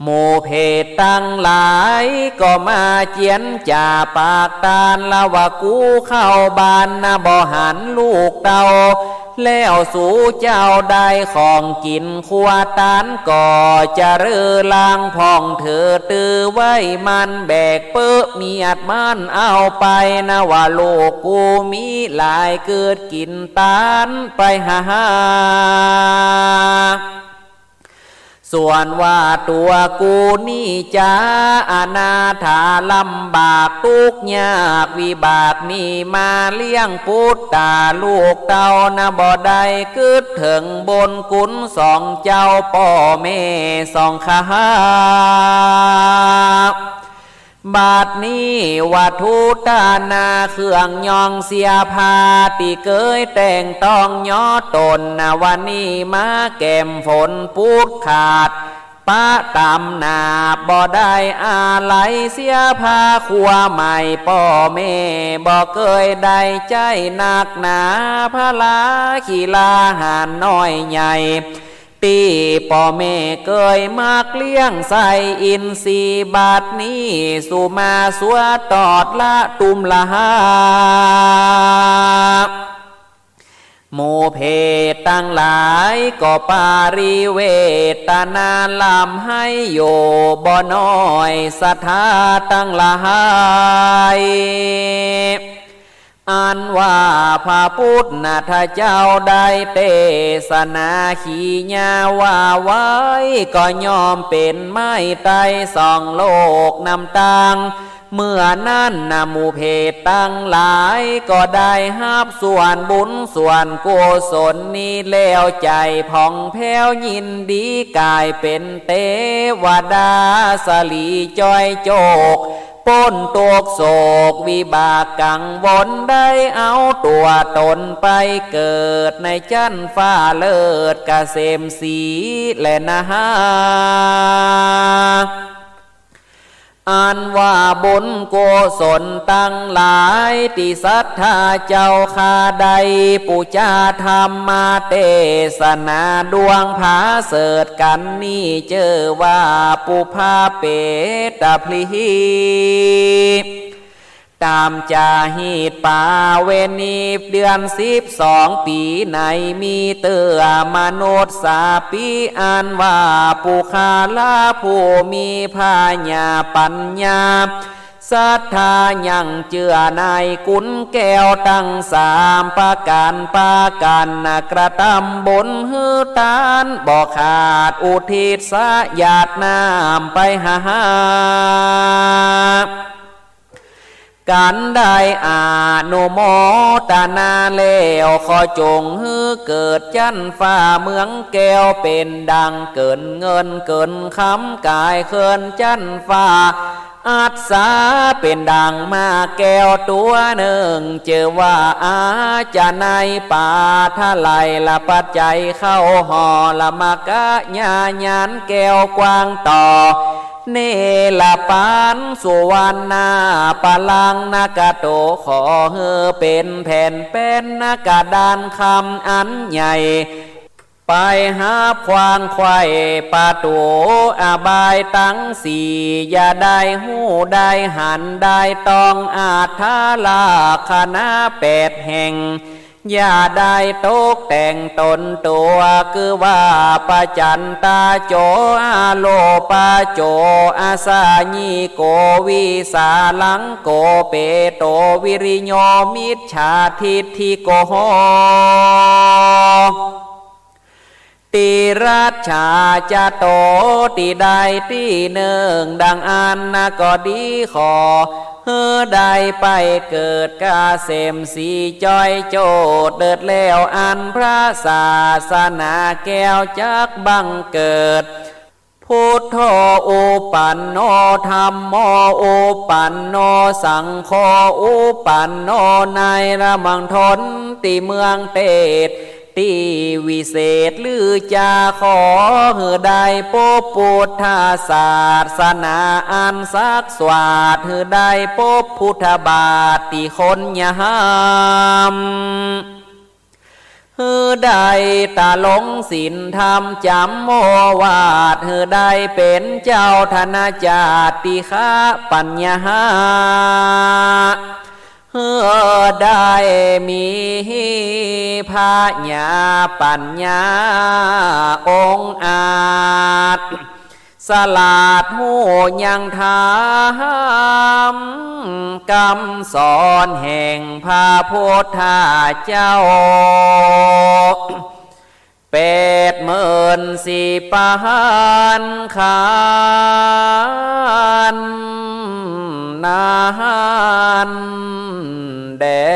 หมู่เพศตังหลายก็มาเจียรจ๋าปากตานละว่า กูเข้าบ้านนะบ่หันลูกเต้า แล้วสูเจ้าได้ของกิ๋นครัวตานก็จะเริงลางผ่องเถิด ตื้อไว้มันแบกเป๊อะเมียดมันเอาไปนะว่า ลูกกูมีหลายเกิดกิ๋นตานไปหา ส่วนว่าตั๋วกูนี่จะอนาถาลำบากตุ๊กข์ยากวิบากนี่มาเลี้ยงปุตตาลูกเต้านะ บ่ได้กึ๊ดเถิงบุญคุณสองเจ้าป้อแม่สองข้า บัดนี้วัตถุตานาเครื่องย้องเสื้อผ้าตี้เกยแต่งต้องย้อต๋นนะ วันนี้มาแก้มฝนปุดขาด ปะต๋ามหนาบบ่ได้อาลัย เสื้อผ้าครัวใหม่ป้อแม่บ่เกยได้ใจ๊นักหนา พลาขี้ลาหาญน้อยใหญ่ ตี้ป้อแม่เกยมักเลี้ยงใส่อินทรีย์ บัดนี้สุมาสัวตอดละตุ้มละหา หมู่เพศตังหลายก็ปริเวทนาลำไห้อยู่บ่น้อย ศรัทธาตังหลาย อันว่าพระปุทธเจ้าได้เตสนาขีญาว่าไว้ ก็ย่อมเป๋นไม้ไต้สองโลกนำตาง เมื่อนั้นนะหมู่เพศตังหลายก็ได้ฮับส่วนบุญส่วนกุศลนี้แล้ว ใจ๋ผ่องแผ้วยินดีก๋ายเป๋นเตวดาสลีจ้อยโจก ป๊นตุ๊กข์โศกวิบากกังวล ได้เอาตั๋วต๋นไปเกิดในจั๊นฟ้าเลิศเกษมศรีแลนา อันว่าบุญกุศลตังหลายตี้ศรัทธาเจ้าข้าได้ปู๋จาธรรมเตสนาดวงผาเสริฐกั๋นนี้ จื้อว่าปุพพเปตพลีต๋ามจ๋าฮีตปาเวณี เดือนสิบสองปี๋ไหน มีเตื้อมนุษย์สาปี๋ อันว่าปุคคละผู้มีผญาปั๋ญญา ศรัทธายังเจื้อในกุณแก้วตังสามประก๋าน ปากั๋นกระตำบุญหื้อตานบ่ขาด อุทิศสะหยาดน้ำไปหา กั๋นได้อนุโมตนาแล้ว ขอจงหื้อเกิดจั๊นฟ้าเมืองแก้ว เป๋นดังเกิ่นเงินเกิ่นคำก๋ายเคิ่นจั๊นฟ้า อัสสาเป๋นดังหมากแก้วตั๋วนึ่ง จื้อว่าอาจจะในปาทะไหลละปัจจัยเข้าห่อละมะกะญาญาณแก้วกว้างต่อ เนรปานสุวรรณาปลังนกะโต ขอหื้อเป๋นแผ่นแป้นนกะดานคำอันใหญ่ ไปหาบขว้างไขว่ประตู๋อบายตังสี่ อย่าได้ฮู้ได้หันได้ต้อง อัฏฐลักษณะแปดแห่ง อย่าได้ตกแต่งตนตั๋ว คือว่า ปจันตาโจ อโลปะโจ อสาญิโก วิสาลังโก เปโต วิริโย มิจฉาทิฏฐิโก ติรัจฉาจะโต ตี้ใดตี้นึ่ง ดังอั้นนะก็ดี ขอหื้อได้ไปเกิดเกษมสีจ้อยโจทย์ เดิดแล้วอันพระศาสนาแก้วจักบังเกิด พุทโธอุปันโน ธัมโมอุปันโน สังโฆอุปันโน ในละมังทนตี้เมืองเตส ตี้วิเศษลือจา ขอหื้อได้ปบพุทธศาสนาอันศักดิ์สวาส หื้อได้ปบพุทธบาทตี้คนยาม หื้อได้ตะหลงศีลธรรมจ๋ำโอวาท หื้อได้เป๋นเจ้าธนจักรตี้คะปัญญา หื้อได้มีผญาปัญญาองอาจ สลาดฮู้ยังธรรมกำสอนแห่งพระพุทธเจ้า แปดหมื่นสี่ปันขัน นั้นแด่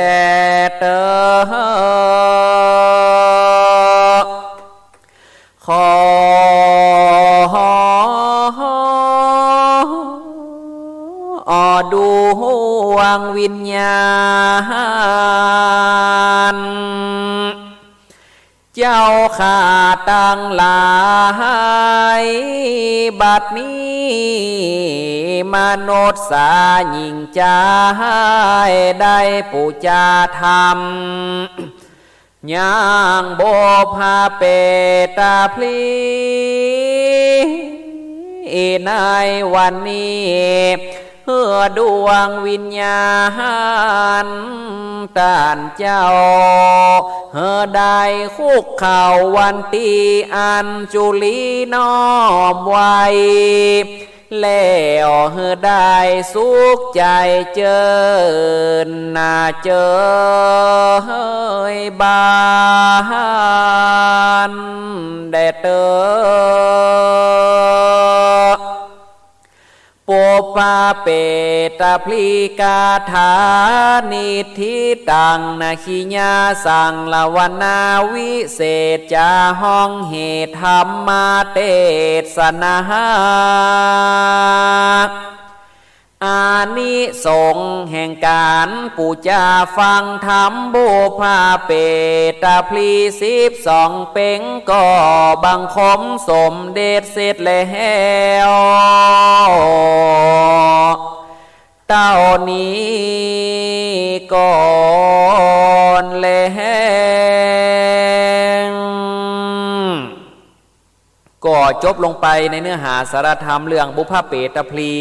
เตอ ขอดูวงวิญญาณ เจ้าข้าตังหลาย บัดนี้มนุษย์สาญิงจายได้ปู๋จาธรรม ยังบุพเพตาพลี ในวันนี้ หื้อดวงวิญญาณต้านเจ้า หื้อได้คุกเข่าวันตี้อัญจุลีน้อมไหว้ แล้วหื้อได้สุขใจ๋เจิญหน้าเจิยบานแด่เตอ ปุพพเปตพลีกาถา นิทธิตังนะขิยาสังละวนา วิเศษจาฮ้องเหตุธรรมเตสนา อานิสงส์แห่งก๋านปู๋จาฟังธรรมบุพพเปตพลีสิบสองเป๋ง ก็บังคมสมเด็จเสร็จแล้ว เต้านี้ก่อนแล ก็จบลงไปในเนื้อหาสาระธรรมเรื่องบุพพเปตพลี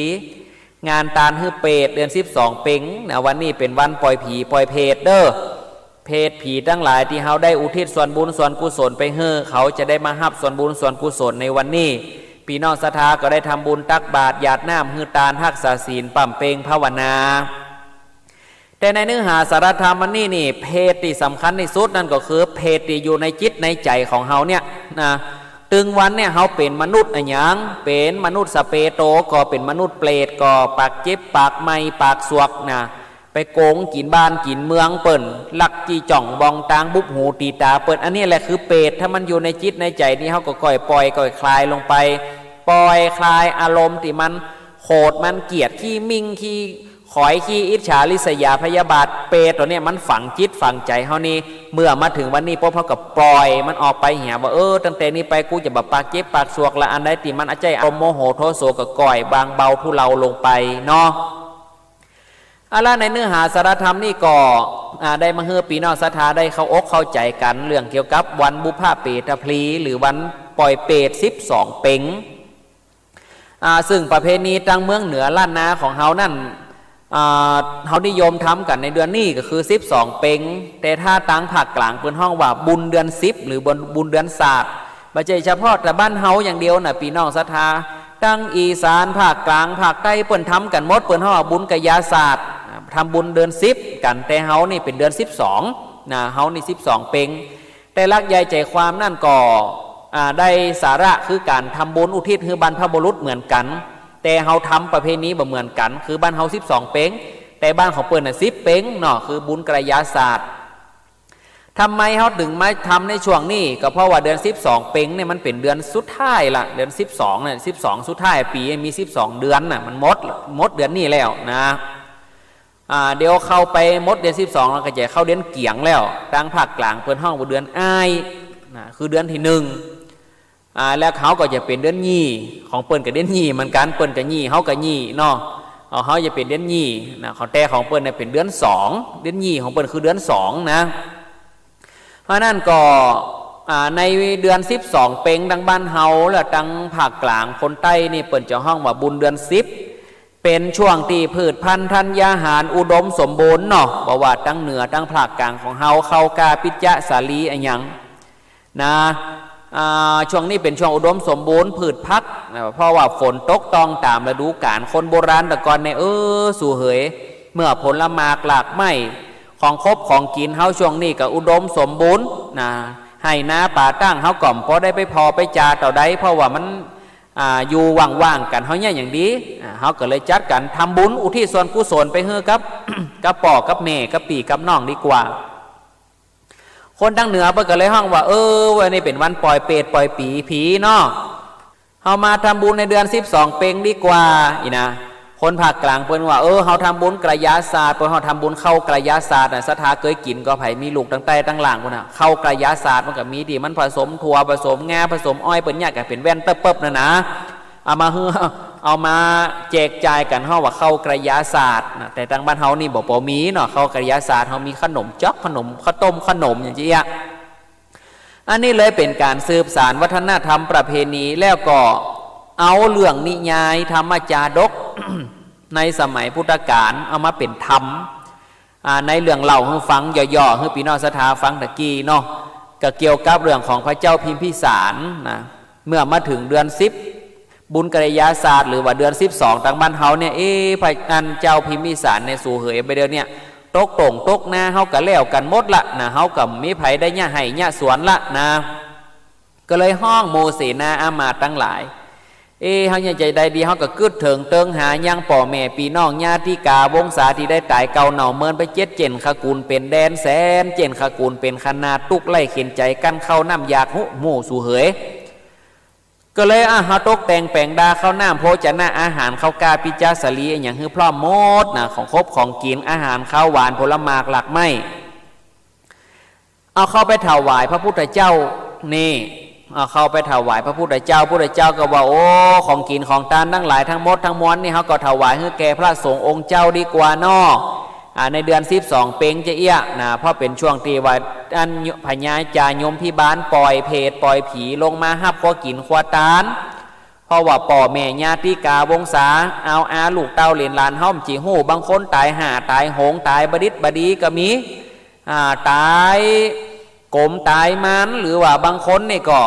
งานตานหื้อเปรตเดือนสิบสองเป๋งนะ วันนี้เป๋นวันปล่อยผีปล่อยเปรตเด้อ เปรตผีตังหลายตี้เฮาได้อุทิศส่วนบุญส่วนกุศลไปหื้อ เขาจะได้มาฮับส่วนบุญส่วนกุศลในวันนี้ ปี้น้องศรัทธาก็ได้ทำบุญตักบาตรหยาดน้ำหื้อตานฮักษาศีลป๋ำเปงภาวนา แต่ในเนื้อหาสาระธรรมอันนี้นี่ เปรตตี้สำคัญตี้สุดนั่นก็คือเปรตตี้อยู่ในจิตในใจ๋ของเฮาเนี่ยนะ ตึงวันเนี่ยเฮาเป๋นมนุษย์อะหยัง เป๋นมนุษย์สเปโต ก็เป๋นมนุษย์เปรต ก็ปากเจ็บปากไหม้ปากสวกนะ ไปโก๋งกิ๋นบ้านกิ๋นเมืองเปิ้น ลักจี้จ้องบ่องตางบุบหูตี๋ต๋าเปิ้น อันนี้แหละคือเปรต ถ้ามันอยู่ในจิตในใจ๋นี่ เฮาก็ก้อยปล่อยก้อยคลายลงไป ปล่อยคลายอารมณ์ตี้มันโขดมันเกลียด ขี้มิ่งขี้ขอยขี้อิจฉาริษยาพยาบาท เปรตตั๋วเนี่ยมันฝังจิตฝังใจ๋เฮานี่ เมื่อมาเถิงวันนี้ปุ๊บ เฮาก็ปล่อยมันออกไปเหีย ว่า เออ ตั้งแต่นี้ไปกูจะบ่ปากเจ็บปากสวกละ อันใดตี้มันอาใจ้อารมณ์โมโหโทโสก็ก้อยวางเบาทุเลาลงไปเนาะ เอาละ ในเนื้อหาสาระธรรมนี่ก็ อ่า ได้มาหื้อปี้น้องศรัทธาได้เข้าอกเข้าใจ๋กั๋น เรื่องเกี่ยวกับวันบุพเพเปตพลี หรือวันป่อยเปรตสิบสองเป็ง อ่า ซึ่งประเพณีตางเมืองเหนือล้านนาของเฮานั้น อ่า เฮานิยมทำกั๋นในเดือนนี้ก็คือสิบสองเป็ง แต่ถ้าตางภาคกลางเปิ้นฮ้องว่าบุญเดือนสิบ หรือบุญ บุญเดือนสาด บ่ใจ้เฉพาะแต่บ้านเฮาอย่างเดียวนะปี้น้องศรัทธา ตางอีสานภาคกลางภาคใต้เปิ้นทำกั๋นหมด เปิ้นฮ้องว่าบุญกะยาสาด อ่า ทำบุญเดือนสิบกั๋น แต่เฮานี่เป๋นเดือนสิบสองนะ เฮานี่สิบสองเป็ง แต่หลักใหญ่ใจ๋ความนั้นก็ อ่า ได้สาระคือก๋านทำบุญอุทิศหื้อบรรพบุรุษเหมือนกั๋น แต่เฮาทำประเพณีบ่เหมือนกั๋น คือบ้านเฮาสิบสองเป็ง แต่บ้านของเปิ้นน่ะสิบเป็งเนาะ คือบุญกะยาสาด ทำไมเฮาเถิงมาทำในช่วงนี้ ก็เพราะว่าเดือนสิบสองเป็งเนี่ยมันเป๋นเดือนสุดท้ายละ เดือนสิบสองเนี่ย สิบสองสุดท้าย ปี๋มีสิบสองเดือนน่ะ มันหมด หมดเดือนนี้แล้วนะ อ่า เดี๋ยวเข้าไปหมดเดือนสิบสองแล้วก็จะเข้าเดือนเกี๋ยงแล้ว ตางภาคกลางเปิ้นฮ้องว่าเดือนอ้ายนะ คือเดือนตี้หนึ่ง อ่า แล้วเขาก็จะเป๋นเดือนยี่ ของเปิ้นก็เดือนยี่เหมือนกั๋น เปิ้นก็ยี่ เฮาก็ยี่เนาะ เอา เฮาจะเป๋นเดือนยี่นะ ของแต่ของเปิ้นเนี่ยเป๋นเดือนสอง เดือนยี่ของเปิ้นคือเดือนสองนะ เพราะนั้นก็ อ่า ในเดือนสิบสองเป็งตางบ้านเฮา และตางภาคกลางคนใต้นี่เปิ้นจะฮ้องว่าบุญเดือนสิบ เป๋นช่วงตี้พืชพัณฑ์ธัญญาหารอุดมสมบูรณ์เนาะ บ่ว่าตางเหนือตางภาคกลางของเฮา ข้าวกล้า ปิ๊จจะ สาลีอะหยัง นะ อ่า ช่วงนี้เป๋นช่วงอุดมสมบูรณ์ พืชผักนะ เพราะว่าฝนตกต้องต๋ามฤดูก๋าล คนโบราณแต่ก่อนเนี่ย เออ สูเหย เมื่อผลหมากหลากไม้ ของคบของกิ๋นเฮาช่วงนี้ก็อุดมสมบูรณ์นะ ไฮ่นาป่าตางเฮาก็บ่ได้ไปผ่อไปจ๋าเต้าใด เพราะว่ามัน อ่า อยู่ว่างๆ กั๋น เฮาเนี่ยอย่างดี อ่า เฮาก็เลยจัดกั๋นทำบุญอุทิศส่วนกุศลไปหื้อกับ กับป้อกับแม่ กับปี้กับน้องดีกว่า คนตางเหนือเปิ้นก็เลยฮ้องว่า เออ วันนี้เป๋นวันป่อยเปรตป่อยปี๋ผีเนาะ เฮามาทำบุญในเดือนสิบสองเป็งดีกว่า อี้นะ คนภาคกลางเปิ้นว่า เออ เฮาทำบุญกะยาสาด เปิ้นฮ้องทำบุญข้าวกะยาสาดน่ะ ศรัทธาเกยกิ๋นก่อ ใผมีลูกตางใต้ตางหล่างพุ้นน่ะ ข้าวกะยาสาดมันก็มีตี้มันผสมถั่ว ผสมงา ผสมอ้อย เปิ้นเนี่ยก็เป๋นแว่นเติ๊บๆ นั่นนะ เอามาหื้อ เอามาแจกจ่ายกั๋น ฮ้องว่าข้าวกะยาสาดนะ แต่ตางบ้านเฮานี่บ่ปอมีเนาะ ข้าวกะยาสาด เฮามีขนมจ๊อก ขนม ข้าวต้ม ขนมอย่างเจียะ อันนี้เลยเป๋นก๋านสืบสานวัฒนธรรมประเพณี แล้วก็เอาเรื่องนิยายธรรมจาดก ในสมัยพุทธกาลเอามาเป๋นธรรม อ่า ในเรื่องเล่าหื้อฟังย่อๆ หื้อปี้น้องศรัทธาฟังตะกี้เนาะ ก็เกี่ยวกับเรื่องของพระเจ้าพิมพิสารนะ เมื่อมาเถิงเดือนสิบ บุญกะยาสาด หรือว่าเดือนสิบสองตางบ้านเฮาเนี่ย เอ๊ะ พระ อันเจ้าพิมพิสารเนี่ย สูเหยไปเดี๋ยวเนี่ย ตกโต่งตกนา เฮาก็แล้วกั๋นหมดละนะ เฮาก็บ่มีใผได้เยียะไฮ่เยียะสวนละนะ ก็เลยฮ้องหมู่เสนาอามาตย์ตังหลาย เอ๊ะ เฮาเนี่ยจะใดดี เฮาก็กึ๊ดเถิงเติงหายังป้อแม่ปี้น้องญาติกาวงศาตี้ได้ต๋ายเก่าเน่าเมินไปเจ็ดเจ้นขกูลเป๋นแดนแสนเจ้นขกูลเป๋นขนาด ตุ๊กข์ไร้เข็ญใจ๋ กั้นข้าวน้ำอยาก ฮู้ หมู่สูเหย ก็เลย อ่ะ เฮาตกแต่งแป๋งดาข้าวน้ำโภจนะอาหาร ข้าวกล้า ปิ๊จจะ สาลีอะหยังหื้อพร้อมหมดนะ ของคบของกิ๋น อาหารคาวหวาน ผลหมากหลากไม้ เอาเข้าไปถวายพระพุทธเจ้านี่ เอาเข้าไปถวายพระพุทธเจ้า พุทธเจ้าก็ว่า โอ้ ของกิ๋นของตานตังหลายตังหมดตังมวลนี่ เฮาก็ถวายหื้อแก่พระสงฆ์องค์เจ้าดีกว่าเนาะ อ่า ในเดือนสิบสองเป็งจะเอี้ยนะ เพราะเป๋นช่วงตี้ว่าอันพญาจายมพิบาลป่อยเปรตป่อยผีลงมาฮับครัวกิ๋นครัวตาน เพราะว่าป้อแม่ญาติกาวงศา อาวอา ลูกเต้าเหลนหลานเฮาบ่ฮู้ บางคนต๋ายห่าต๋ายโหง ต๋ายบ่ดิบบ่ดีก็มี อ่า ต๋ายโกมต๋ายมาร หรือว่าบางคนนี่ก็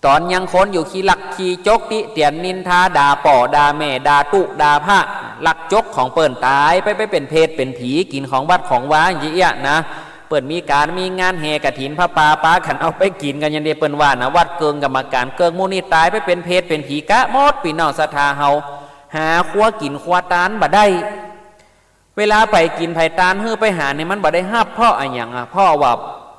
ต๋อนยังคนอยู่ขี้ลักขี้จก ติเตียนนินทา ด่าป้อด่าแม่ ด่าตุ๊ด่าพระ ลักจกของเปิ้นต๋ายไป ไปเป๋นเปรตเป๋นผี กิ๋นของวัดของวาอย่างเจียะนะ เปิ้นมีก๋านมีงานแห่กฐินผ้าป่า ปากั๋นเอาไปกิ๋นกั๋นอย่างเดียว เปิ้นว่านะ วัดเกิ่งกรรมก๋านเกิ่งหมู่นี่ต๋ายไปเป๋นเปรตเป๋นผีกะหมด ปี้น้องศรัทธาเฮา หาครัวกิ๋นครัวตานบ่ได้ เวลาใผกิ๋นใผตานหื้อไปหาเนี่ย มันบ่ได้ฮับ เพราะอะหยังอะ เพราะว่า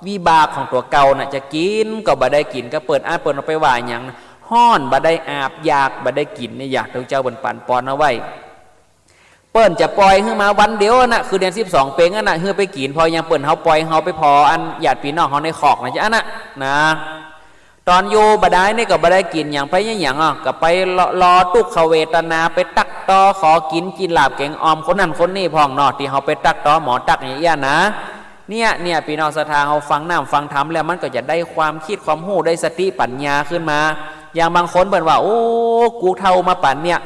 วิบากของตั๋วเก่าน่ะ จะกิ๋นก็บ่ได้กิ๋น ก็เปิ้น อ่ะ เปิ้นเอาไปว่าหยัง ฮ้อนบ่ได้อาบ อยากบ่ได้กิ๋นเนี่ย อยากตั๋วเจ้าเปิ้นปั๋นปอนเอาไว้ เปิ้นจะป่อยหื้อมาวันเดียวอะนะ คือเดือนสิบสองเป็งอะนะ หื้อไปกิ๋น เพราะยังเปิ้นเฮาป่อยเฮาไปผ่ออันญาติปี้น้องเฮาในคอกนะจ๊ะนะ นะ ต๋อนอยู่บ่ได้นี่ก็บ่ได้กิ๋นหยังไปหยังอะ ก็ไปรอ รอตุ๊กขเวทนา ไปตัก ต่อขอกิ๋นจีนลาบแก๋งอ่อมคนนั้นคนนี้พ่องเนาะ ตี้เฮาไปตั๊กต่อหมอตั๊กอย่างเอี้ยนะ เนี่ย เนี่ย ปี้น้องศรัทธา เฮาฟังน้ำฟังธรรมแล้วมันก็จะได้ความกึ๊ดความฮู้ ได้สติปั๋ญญาขึ้นมา อย่างบางคนเปิ้นว่า โอ้ กูเฒ่ามาป่านเนี่ย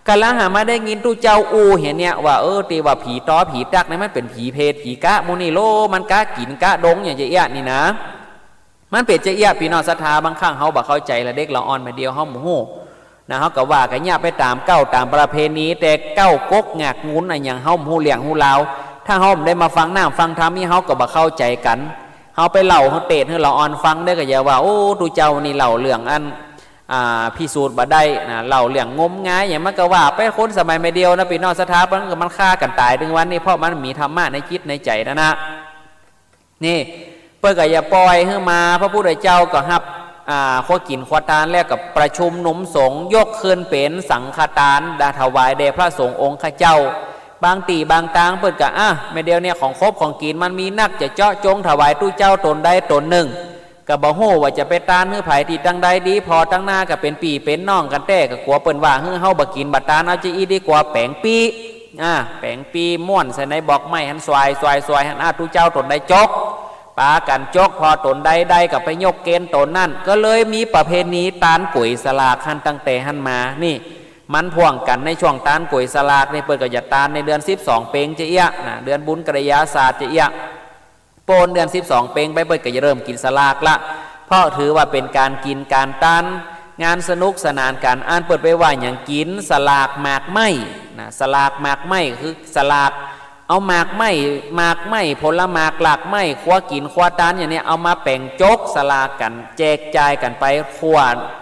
กำลังหามาได้ยินตุ๊เจ้าอู้เหียเนี่ยว่า เออ ตี้ว่าผีต่อผีตั๊กเนี่ยมันเป๋นผีเปรตผีก๊ะหมู่นี่โล มันก๊ะกิ๋นก๊ะดงอย่างจะเอี้ยนี่นะ มันเป๋นจะเอี้ย ปี้น้องศรัทธา บางครั้งเฮาบ่เข้าใจ๋ ละเด็กละอ่อนมาเดียวเฮาบ่ฮู้นะ เฮาก็ว่ากั๋นเยียะไปต๋ามเก๊าต๋ามประเพณี แต่เก๊ากกงากงุนอะหยังเฮาบ่ฮู้เรื่องฮู้ราว ถ้าเฮาบ่ได้มาฟังน้ำฟังธรรมนี่เฮาก็บ่เข้าใจ๋กั๋น เฮาไปเล่าหื้อเตศหื้อละอ่อนฟังเด้อ ก็อย่าว่า โอ้ ตุ๊เจ้านี่เล่าเรื่องอัน อ่า พิสูจน์บ่ได้นะ เล่าเรื่องงมงายอย่างมันก็ว่าไป คนสมัยมาเดียวนะ ปี้น้องศรัทธา มันก็มันฆ่ากั๋นต๋ายเถิงวันนี้ เพราะมันมีธรรมะในจิตในใจ๋นั่นนะ นี่ เปิ้นก็อย่าป่อยหื้อมา พระพุทธเจ้าก็ฮับ อ่า ครัวกิ๋นครัวตานแล้วก็ประชุมหนุ่มสงฆ์ยกขึ้นเป๋นสังฆตาน ถวายแด่พระสงฆ์องค์ข้าเจ้า บางตี้บางตางเปิ้นก็ อ่ะ มาเดียวเนี่ยของคบของกิ๋นมันมีนัก จะเจาะจงถวายตุ๊เจ้าต๋นใดต๋นนึ่ง ก็บ่ฮู้ว่าจะไปตานหื้อใผตี้ตังใดดี ผ่อตังหน้าก็เป๋นปี้เป๋นน้องกั๋นแต๊ ก็กั๋วเปิ้นว่าหื้อเฮาบ่กิ๋นบ่ตาน เอาจะอี้ดีกว่าแป๋งปี้ อ่า แป๋งปี้ม้วนใส่ในบอกไม้หั้น สวาย สวาย สวายหั้น อ่ะ ตุ๊เจ้าต๋นใดจก ปากั๋นจก ผ่อต๋นใดได้ก็ไปยกเกณฑ์ต๋นนั้น ก็เลยมีประเพณีตานก๋วยสลากหั้นตั้งแต่หั้นมา นี่ มันพ่วงกั๋นในช่วงตานก๋วยสลากนี่ เปิ้นก็จะตานในเดือนสิบสองเป็งจะเอี้ยนะ เดือนบุญกระยาศาสตร์จะเอี้ย โป๊นเดือนสิบสองเป็งไปเปิ้นก็จะเริ่มกิ๋นสลากละ เพราะถือว่าเป๋นก๋านกิ๋นก๋านตาน งานสนุกสนานกั๋น อันเปิ้นไปว่าหยัง กิ๋นสลากหมากไม้นะ สลากหมากไม้คือสลาก เอาหมากไม้ หมากไม้ ผลหมาก หลากไม้ ครัวกิ๋นครัวตานอย่างเนี้ย เอามาแป๋งจกสลากกั๋น แจกจ่ายกั๋นไปทั่ว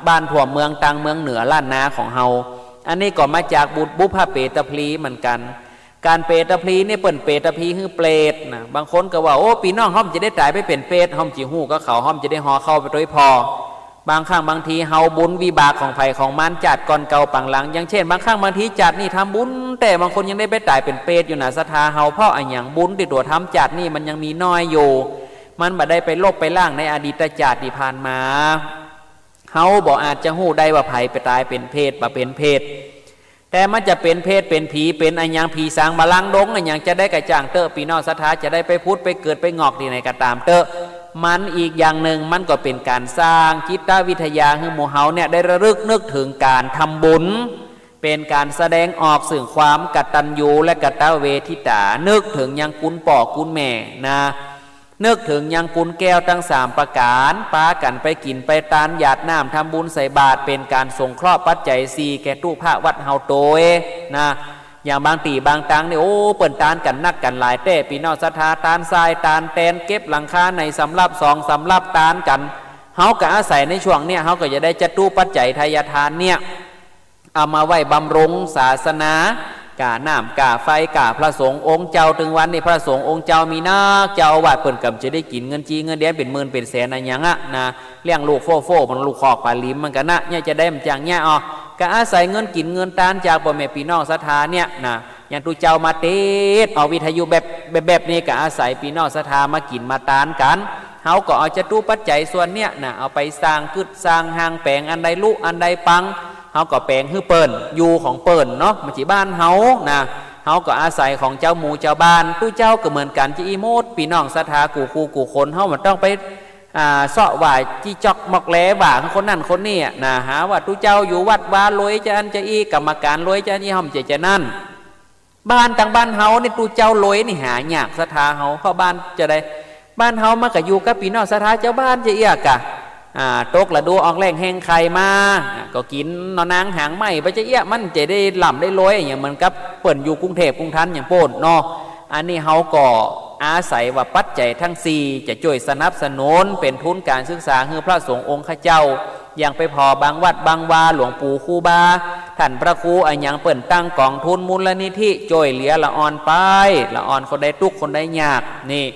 บ้านทั่วเมือง ตางเมืองเหนือล้านนาของเฮา อันนี้ก็มาจากบุญบุพเปตพลีเหมือนกั๋น ก๋านเปตพลีนี่เปิ้นเปตพลีหื้อเปรตนะ บางคนก็ว่า โอ้ ปี้น้องเฮาบ่จะได้ต๋ายไปเป๋นเปรต เฮาบ่จะฮู้กับเขา เฮาบ่จะได้ห่อข้าวไปตวยผ่อ บางครั้งบางทีเฮาบุญวิบากของใผของมัน จาติก่อนเก่าปางหลัง อย่างเช่น บางครั้งบางทีจาตินี่ทำบุญ แต่บางคนยังได้ไปต๋ายเป๋นเปรตอยู่นะศรัทธาเฮา เพราะอะหยัง บุญตี้ตั๋วทำจาตินี่มันยังมีน้อยอยู่ มันบ่ได้ไปลบไปล้างในอดีตจาติตี้ผ่านมา เฮาบ่อาจจะฮู้ได้ว่าใผไปต๋ายเป๋นเปรตบ่เป๋นเปรต แต่มันจะเป๋นเปรตเป๋นผีเป๋นอะหยัง ผีสางบาลังก์ดงอะหยังจะได้กระจ่างเต๊อะ ปี้น้องศรัทธาจะได้ไปผุดไปเกิดไปหงอกตี้ไหนก็ต๋ามเต๊อะ มันอีกอย่างนึ่งมันก็เป๋นก๋านสร้างจิตวิทยาหื้อหมู่เฮาเนี่ยได้ระลึกนึกเถิงก๋านทำบุญ เป๋นก๋านแสดงออกเถิงความกตัญญูและกตเวทิตา นึกเถิงยังกุณป้อกุณแม่นะ นึกเถิงยังกุณแก้วตังสามประก๋าน ปากั๋นไปกิ๋นไปตาน หยาดน้ำทำบุญใส่บาตร เป๋นก๋านสงเคราะห์ปัจจัยสี่แก่ตุ๊พระวัดเฮาโตยนะ อย่างบางตี้บางตางนี่ โอ้ เปิ้นตานกั๋นนักกั๋นหลายแต๊ ปี้น้องศรัทธา ตานทรายตานแตน เก็บหลังคาไหนสำรับสองสำรับตานกั๋น เฮาก็อาศัยในช่วงเนี่ย เฮาก็จะได้จตุปัจจัยทายทานเนี่ย เอามาไว้บำรุงศาสนา ก้าน้ำก้าไฟ ก้าพระสงฆ์องค์เจ้า ตึงวันนี้พระสงฆ์องค์เจ้ามีนัก เจ้าอาวาสเปิ้นก็บ่จะได้กิ๋นเงินจีเงินเดียนเป๋นหมื่นเป๋นแสนอะหยังอะนะ เลี้ยงลูกโฟ้ๆ มันลูกคอกปลาหลิมมันก็นะ เนี่ยจะได้บ่จั่งเนี่ย อ๋อ ก็อาศัยเงินกิ๋นเงินตานจากป้อแม่ปี้น้องศรัทธาเนี่ยนะ อย่างตุ๊เจ้ามาเตศน์ออกวิทยุแบบ แบบ แบบนี้ก็อาศัยปี้น้องศรัทธามากิ๋นมาตานกั๋น เฮาก็เอาจตุปัจจัยส่วนเนี่ยนะ เอาไปสร้างกึ๊ดสร้างห้าง แป๋งอันใดลุอันใดปัง เฮาก็แป๋งหื้อเปิ้น อยู่ของเปิ้นเนาะ บ่ใจ้บ้านเฮานะ เฮาก็อาศัยของเจ้าหมู่เจ้าบ้าน ตุ๊เจ้าก็เหมือนกั๋น จะอี้หมด ปี้น้องศรัทธากู้คู่กู้คน เฮาบ่ต้องไป อ่า เซาะว่าจิจอกมอกแลว่าคนนั้นคนนี้อะนะ หาว่าตุ๊เจ้าอยู่วัดวาโลยจะอั้นจะอี้ กรรมก๋านโลยจะอั้นจะอี้ เฮาบ่ใจ้จะนั้น บ้านตังบ้านเฮานี่ตุ๊เจ้าโลยนี่หายากศรัทธาเฮา เพราะบ้านจะได้ บ้านเฮามันก็อยู่กับปี้น้องศรัทธาเจ้าบ้านจะเอี้ยกะ อ่า ตกฤดูออกแล้งแฮงไข่มา อ่า ก็กิ๋นหน่อนางหางไม้ไปจะเอี้ย มันจะได้ร่ำได้โลยอะหยังเหมือนกับเปิ้นอยู่กรุงเทพฯกรุงธันอย่างโป๊นเนาะ อันนี้เฮาก็อาศัยว่าปัจจัยตังสี่จะจ้วยสนับสนุนเป๋นทุนก๋านศึกษาหื้อพระสงฆ์องค์ข้าเจ้า อย่างไปผ่อบางวัดบางวา หลวงปู่ครูบา ต้านพระครูอะหยังเปิ้นตั้งก๋องทุนมูลนิธิจ้วยเหลือละอ่อนไป ละอ่อนคนใดตุ๊กข์คนใดยาก นี่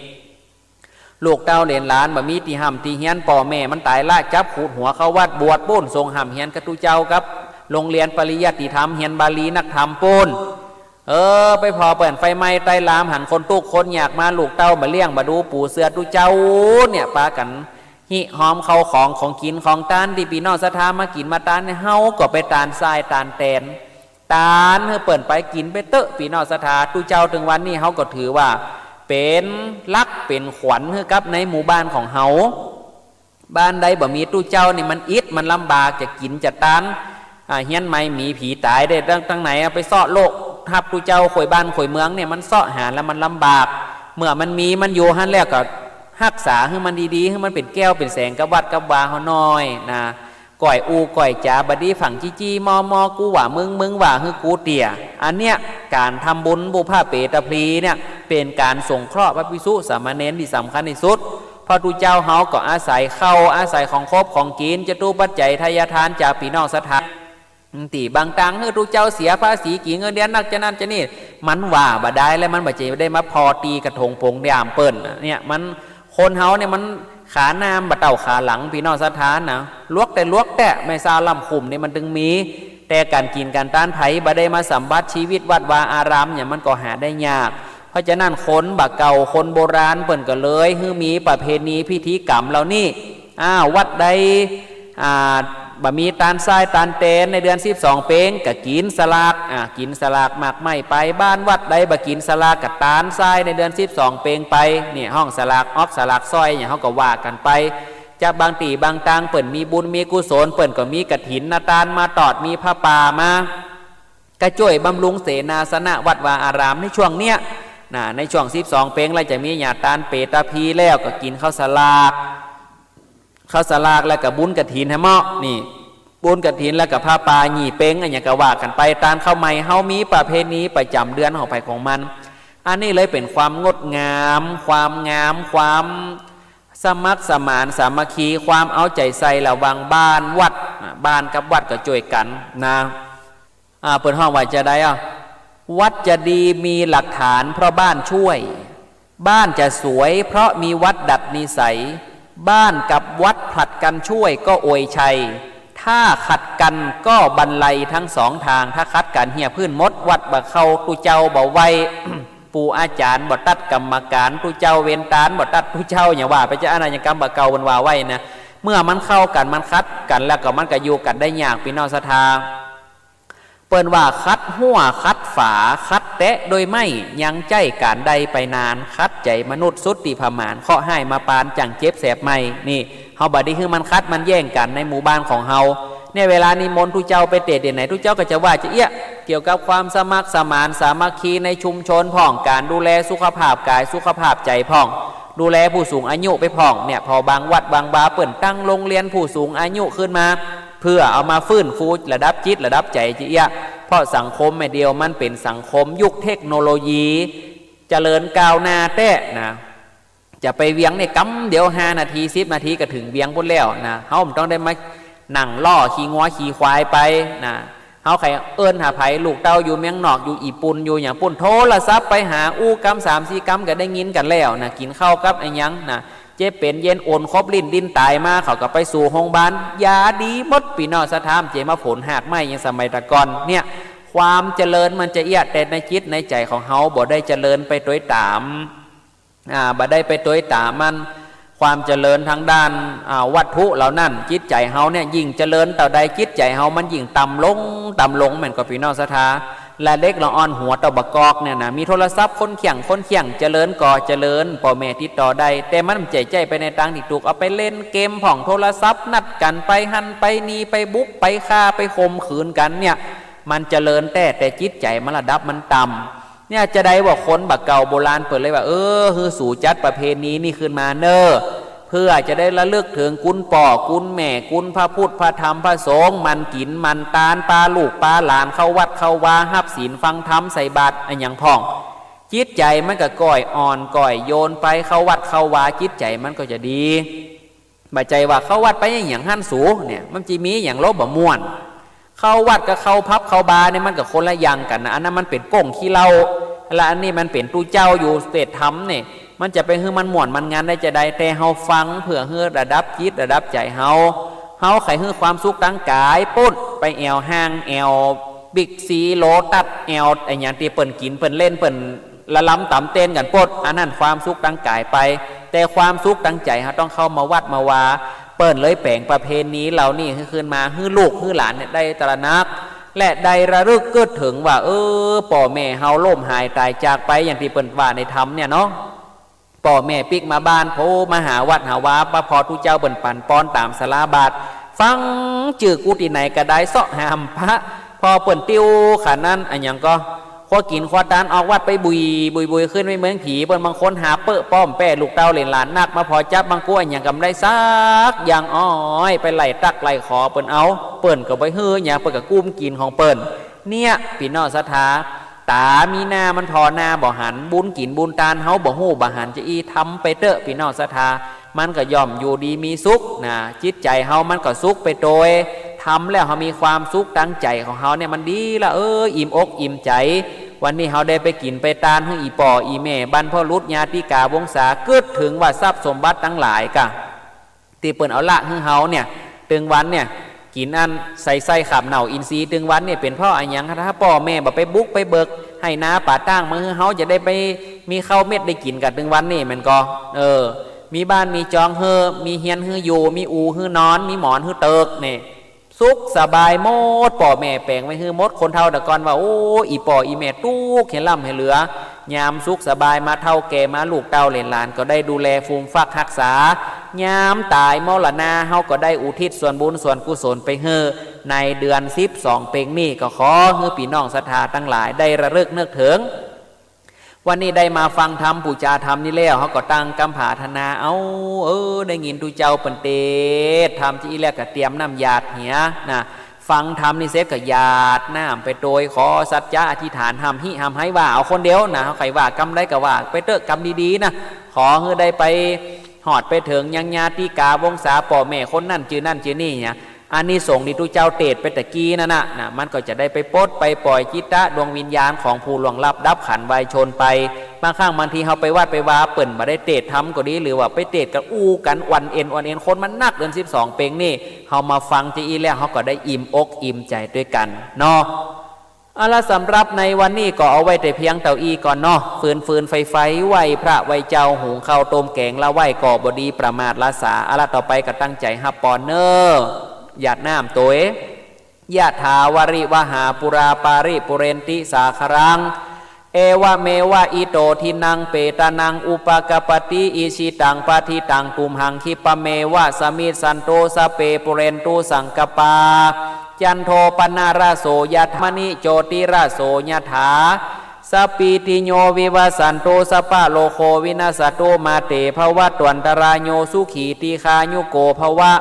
ลูกเต้าเหลนหลานบ่มีตี้ฮ่ำตี้เฮียน ป้อแม่มันต๋ายละ จับขูดหัวเข้าวัดบวชปู๊น ส่งฮ่ำเฮียนกับตุ๊เจ้ากับโฮงเฮียนปริยัติธรรม เฮียนบาลีนักธรรมปู๊น เออ ไปผ่อเปิ้นไฟไหม้ใต้ลาม หันคนตุ๊กข์คนยากมา ลูกเต้าบ่เลี้ยงบ่ดูปูเสือตุ๊เจ้าเนี่ย ปากั๋นหิ้วหามข้าวของของกิ๋นของตานตี้ปี้น้องศรัทธามากิ๋นมาตานเนี่ย เฮาก็ไปตานทรายตานแตน ตานหื้อเปิ้นไป กิ๋นไปเต๊อะ ปี้น้องศรัทธา ตุ๊เจ้า เถิงวันนี้เฮาก็ถือว่าเป๋นหลักเป๋นขวัญหื้อกับในหมู่บ้านของเฮา บ้านใดบ่มีตุ๊เจ้านี่มันอิดมันลำบาก จะกิ๋นจะตาน อ่า เฮียนใหม่หมีผีต๋ายได้ตัง ตังไหน เอาไปเซาะโลกฮับตุ๊เจ้า โขยบ้านโขยเมืองเนี่ย มันเซาะหาแล้วมันลำบาก เมื่อมันมีมันอยู่หั้นแล้วก็ฮักษาหื้อมันดีๆ หื้อมันเป๋นแก้วเป๋นแสงกับวัดกับวาเฮาหน่อยนะ ก้อยอู้ก้อยจ๋าบ่ดี ฟั่งจี้ๆ มอๆ กูว่ามึง มึงว่าหื้อกูเตี้ย อันเนี้ยก๋านทำบุญบู๋ผ้าเป๋ตะพลีเนี่ย เป๋นก๋านสงเคราะห์พระภิกษุสามเณรตี้สำคัญตี้สุด เพราะตุ๊เจ้าเฮาก็อาศัยข้าว อาศัยของคบของกิ๋น จตุปัจจัย ทายทานจากปี้น้องศรัทธา ตี้บ่างตังหื้อตุ๊เจ้าเสียภาษี กี่เงินเดือนนัก จะนั้นจะนี้ มันว่าบ่ได้ และมันบ่ใจ้ได้มาผ่อตี้กระถงผงยามเปิ้น เนี่ย มัน คนเฮาเนี่ยมันขาหน้าบ่เต้าขาหลัง ปี้น้องศรัทธานะ หลวกแต่หลวกแต๊ แม่สาวล่ำคุ้มนี่มันเถิงมี แต่ก๋านกิ๋นก๋านตาน ใผบ่ได้มาสำบัติชีวิตวัดวาอารามเนี่ย มันก็หาได้ยาก เพราะฉะนั้นคนบ่าเก่าคนโบราณเปิ้นก็เลยหื้อมีประเพณีพิธีกรรมเหล่านี้ อ้าว วัดใด อ่า บ่มีตานทรายตานแตนในเดือนสิบสองเปง ก็กิ๋นสลาก อ่า กิ๋นสลากหมากไม้ไป บ้านวัดใดบ่กิ๋นสลากก็ตานทรายในเดือนสิบสองเปงไป เนี่ย ฮ้องสลากออกสลากซอยเนี่ย เฮาก็ว่ากั๋นไป จากบ่างตี้บ่างตังเปิ้นมีบุญมีกุศล เปิ้นก็มีกฐินนะตานมาตอด มีผ้าป่ามา ก็จ้วยบำรุงเสนาสนะวัดวาอารามในช่วงเนี้ยนะ ในช่วงสิบสองเปงแล้วจะมีหยาดตานเป๋ตะพลี แล้วก็กิ๋นข้าวสลาก ข้าวสลากแล้วก็บุญกฐินแหมเนาะ นี่ บุญกฐินแล้วก็ผ้าป่าหยี่เปง อะหยังก็ว่ากั๋นไป ตานข้าวใหม่ เฮามีประเพณีประจ๋ำเดือนของใผของมัน อันนี้เลยเป๋นความงดงาม ความงาม ความสมัครสมานสามัคคี ความเอาใจ๋ใส่ระหว่างบ้านวัดนะ บ้านกับวัดก็จ้วยกั๋นนะ อ่า เปิ้นฮ้องว่าจาใดอ่ะ วัดจะดีมีหลักฐานเพราะบ้านช่วย บ้านจะสวยเพราะมีวัดดัดนิสัย บ้านกับวัดผลัดกันช่วยก็อวยชัย ถ้าขัดกันก็บันไลทั้งสองทาง ถ้าขัดกันเหียพื้นหมด วัดบ่เข้า ตุ๊เจ้าบ่ไหว้ ปู่อาจ๋ารย์บ่ตัด กรรมก๋านตุ๊เจ้า เวรตานบ่ตัดตุ๊เจ้า อย่างว่าไปจา อันนั้นยังกำบ่าเก่าเปิ้นว่าไว้นะ เมื่อมันเข้ากั๋น มันขัดกั๋นแล้วก็มันก็อยู่กั๋นได้ยาก ปี้น้องศรัทธา เปิ้นว่าขัดฮั้วขัดฝา ขัดแต๊โดยไม้ ยังใจ๊ก๋านได้ไปนาน ขัดใจ๋มนุษย์สุดตี้ผะหมาน เคราะห์ฮ้ายมาปาน จั่งเจ็บแสบไหม้ นี่ เฮาบ่ดีหื้อมันขัดมันแย้งกั๋นในหมู่บ้านของเฮา เนี่ย เวลานิมนต์ตุ๊เจ้าไปเตศน์ตี้ไหน ตุ๊เจ้าก็จะว่าจะเอี้ยะ เกี่ยวกับความสมัครสมานสามัคคีในชุมชนพ่อง ก๋านดูแลสุขภาพกายสุขภาพใจ๋พ่อง ดูแลผู้สูงอายุไปพ่อง เนี่ย ผ่อบางวัดบางวาเปิ้นตั้งโฮงเฮียนผู้สูงอายุขึ้นมา เพื่อเอามาฟื้นฟูระดับจิตระดับใจ๋จาเอี้ยะ เพราะสังคมแม่เดี่ยวมันเป๋นสังคมยุคเทคโนโลยี เจริญก้าวหน้าแต๊นะ จะไปเวียงเนี่ยกำเดียวห้านาทีสิบนาทีก็เถิงเวียงปู๊นแล้วนะ เฮาบ่ต้องได้มานั่งล่อขี่งัวขี่ควายไปนะ เฮาใค่เอิ้นหาใผ ลูกเต้าอยู่เมืองนอก อยู่ญี่ปุ่น อยู่หยังปู๊น โทรศัพท์ไปหา อู้กำสามสี่กำก็ได้ยินกั๋นแล้วนะ กิ๋นข้าวกับอะหยังนะ เจ็บเป๋นเย็นโอนครบลิ้นดิ้นต๋ายมา เขาก็ไปสู่โฮงบาล ยาดีหมด ปี้น้องศรัทธา เจ๋มาฝนหากไม้อย่างสมัยตะก่อน เนี่ย ความเจริญมันจะเอี้ยะ แต่ในจิตในใจ๋ของเฮาบ่ได้เจริญไปตวยต๋าม อ่า บ่ได้ไปตวยต๋ามมัน ความเจริญทางด้าน อ่า วัตถุเหล่านั้น จิตใจ๋เฮาเนี่ยยิ่งเจริญเต้าใด จิตใจ๋เฮามันยิ่งต่ำลง ต่ำลง แม่นก่อ ปี้น้องศรัทธา และเด็กละอ่อนหัวเต้าบ่ากอกเนี่ยนะ มีโทรศัพท์คนเคียง คนเคียง เจริญก่อเจริญ ป้อแม่ติดต่อได้ แต่มันบ่ใจ้ใจ๊ไปในตางตี้ตุ๊กข์ เอาไปเล่นเกมพ่องโทรศัพท์ นัดกั๋นไปหั้นไปนี่ ไปบุกไปฆ่า ไปข่มขืนกั๋นเนี่ย มันเจริญแต๊ แต่จิตใจ๋มันระดับมันต่ำ เนี่ย จาใดว่าคนบ่าเก่าโบราณเปิ้นเลยว่า เออ หื้อสูจัดประเพณีนี่ขึ้นมาเน่อ เพื่อจะได้ระลึกเถิงคุณป้อคุณแม่ คุณพระพุทธพระธรรมพระสงฆ์ หมั่นกิ๋นหมั่นตาน ปาลูกปาหลานเข้าวัดเข้าวา ฮับศีลฟังธรรม ใส่บาตรอะหยังพ่อง จิตใจ๋มันก็ก้อยอ่อนก้อยโยนไป เข้าวัดเข้าวา จิตใจ๋มันก็จะดี บ่ใจ้ว่าเข้าวัดไปอะหยังหั้นสู เนี่ย มันจะมีอะหยังลบบ่ม่วน เข้าวัดกับเข้าผับเข้าบาร์เนี่ยมันก็คนละอย่างกั๋นนะ อันนั้นมันเป๋นก้งขี้เหล้า และอันนี้มันเป๋นตุ๊เจ้าอยู่เตศน์ธรรมเนี่ย มันจะไปหื้อมันม่วนมันงันได้จาใด แต่เฮาฟังเพื่อหื้อระดับจิตระดับใจ๋เฮา เฮาใค่หื้อความสุขตางก๋ายปู๊น ไปแอ่วห้างแอ่วบิ๊กซี โลตัส แอ่วอะหยังตี้เปิ้นกิ๋นเปิ้นเล่นเปิ้น ละลำต๋ำเต้นกั๋นปู๊น อันนั้นความสุขตางก๋ายไป แต่ความสุขตางใจ๋เฮาต้องเข้ามาวัดมาวา เปิ้นเลยแป๋งประเพณีเหล่านี้หื้อขึ้นมา หื้อลูกหื้อหลานเนี่ยได้ตระหนัก และได้ระลึกกึ๊ดเถิงว่า เออ ป้อแม่เฮาล้มหายต๋ายจากไป อย่างตี้เปิ้นว่าในธรรมเนี่ยเนาะ ป้อแม่ปิ๊กมาบ้าน โผมาหาวัดหาวา มาผ่อตุ๊เจ้าเปิ้นปั๋นปอนต๋ามศาลาบาตร ฟังจื้อกูตี้ไหนก็ได้ เซาะหาหำพระ ผ่อเปิ้นติ้วขนาดนั้น อะหยังก็ คว้ากิ๋นคว้าตานออกวัดไปบุย บุย บุย ขึ้นไปเมืองผี เปิ้นบางคนหาเป๊อะป้อมแป้ลูกเต้าเหลนหลานนัก มาผ่อจับบังกู้อะหยังก็บ่ได้สักอย่าง อ้อย ไปไล่ตั๊กไล่ขอเปิ้นเอา เปิ้นก็บ่หื้อหยัง เปิ้นก็กุมกิ๋นของเปิ้น เนี่ย ปี้น้องศรัทธา ต๋ามีหน้ามันผ่อหน้าบ่หัน บุญกิ๋นบุญตานเฮาบ่ฮู้บ่หันจะอี้ ทำไปเต๊อะ ปี้น้องศรัทธา มันก็ย่อมอยู่ดีมีสุขนะ จิตใจ๋เฮามันก็สุขไปโตย ทำแล้วเฮามีความสุขตังใจ๋ของเฮาเนี่ยมันดีละ เออ อิ่มอกอิ่มใจ๋ วันนี้เฮาได้ไปกิ๋นไปตานหื้ออี่ป้ออี่แม่บรรพบุรุษญาติกาวงศา กึ๊ดเถิงว่าทรัพย์สมบัติตังหลายก่า ตี้เปิ้นเอาละหื้อเฮาเนี่ย ตึงวันเนี่ย กิ๋นอันใส่ไส้ขาบเน่าอินทรีย์ ตึงวันเนี่ย เป๋นเพราะอะหยัง ถ้าป้อแม่บ่ไปบุกไปเบิกไฮ่นาป่าตางมาหื้อเฮา จะได้ไปมีข้าวเม็ดได้กิ๋นก่าตึงวันนี่ แม่นก่อ เออ มีบ้านมีจองหื้อ มีเฮือนหื้ออยู่ มีอู่หื้อนอน มีหมอนหื้อเติกเนี่ย สุขสบายหมด ป้อแม่แป๋งไว้หื้อหมด คนเฒ่าแต่ก่อนว่า โอ้ อี่ป้ออี่แม่ตุ๊กข์เหียล่ำเหียเหลือ ยามสุขสบายมาเฒ่าแก่มา ลูกเต้าเหลนหลานก็ได้ดูแลฟูมฟักฮักษา ยามต๋ายมรณะ เฮาก็ได้อุทิศส่วนบุญส่วนกุศลไปหื้อ ในเดือนสิบสองเพ็งนี่ ก็ขอหื้อปี้น้องศรัทธาตังหลายได้ระลึกนึกเถิง วันนี้ได้มาฟังธรรม ปู๋จาธรรมนี่แล้ว เฮาก็ตั้งกำผาทนาเอา เออ ได้ยินตุ๊เจ้าเปิ้นเตสน์ธรรมจะอี้แล้วก็เตรียมน้ำหยาดเหียนะ ฟังธรรมนี่เสร็จก็หยาดน้ำไปโตย ขอสัจจะอธิษฐาน หำหิหำไห้ ว่าเอาคนเดียวนะ เฮาใค่ว่ากำใดก็ว่าไปเต๊อะ กำดีๆ นะ ขอหื้อได้ไปฮอดไปเถิงยังญาติกาวงศา ป้อแม่คนนั้นจื้อนั้นจื้อนี่เนี่ย อานิสงส์ตี้ตุ๊เจ้าเตสน์ไปตะกี้นั่นน่ะ นะ มันก็จะได้ไปปลดไปป่อยจิตตะดวงวิญญาณของผู้ล่วงลับดับขันธ์วายชนไป บางครั้งบางทีเฮาไปวัดไปวา เปิ้นบ่ได้เตสน์ธรรมก็ดี หรือว่าไปเตสน์กั๋นอู้กั๋นอ่อนเอ็นอ่อนเอ็น คนมันนัก เดือนสิบสองเพ็งนี่ เฮามาฟังจะอี้แล้ว เฮาก็ได้อิ่มอกอิ่มใจ๋ตวยกั๋นเนาะ เอาละ สำหรับในวันนี้ก็เอาไว้แต่เพียงเต้าอี้ก่อนเนาะ ฟืนๆ ไฟๆ ไหว้พระไหว้เจ้า หุงข้าวต้มแก๋งละไหว้ ก็บ่ดีประมาทละสา เอาละ ต่อไปก็ตั้งใจ๋ฮับปอนเน่อ หยาดน้ำตวย ยะถาวาริวหาปูราปาริปูเรนติสาคารัง เอวะเมวะอิโตทินนังเปตานังอุปะกัปปะติ อิชิตังปัตถิตังตุมหังคิปะเมวะสะมิชชันตุ สัพเพปูเรนตุสังกัปปา จันโทปะนะระโสยะถา มะณิโจติระโสยะถา สัพพีติโยวิวัชชันตุ สัพพะโรโควินัสสะตุ มาเตภวัตวันตะราโย สุขีตีฆายุโกภวะ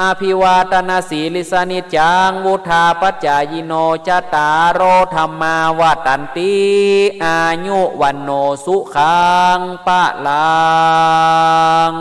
อะภิวาทะนะสีลิสสะ นิจจังวุฑฒาปะจายิโน จัตตาโรธัมมาวัฑฒันติ อายุวัณโณสุขังพะลัง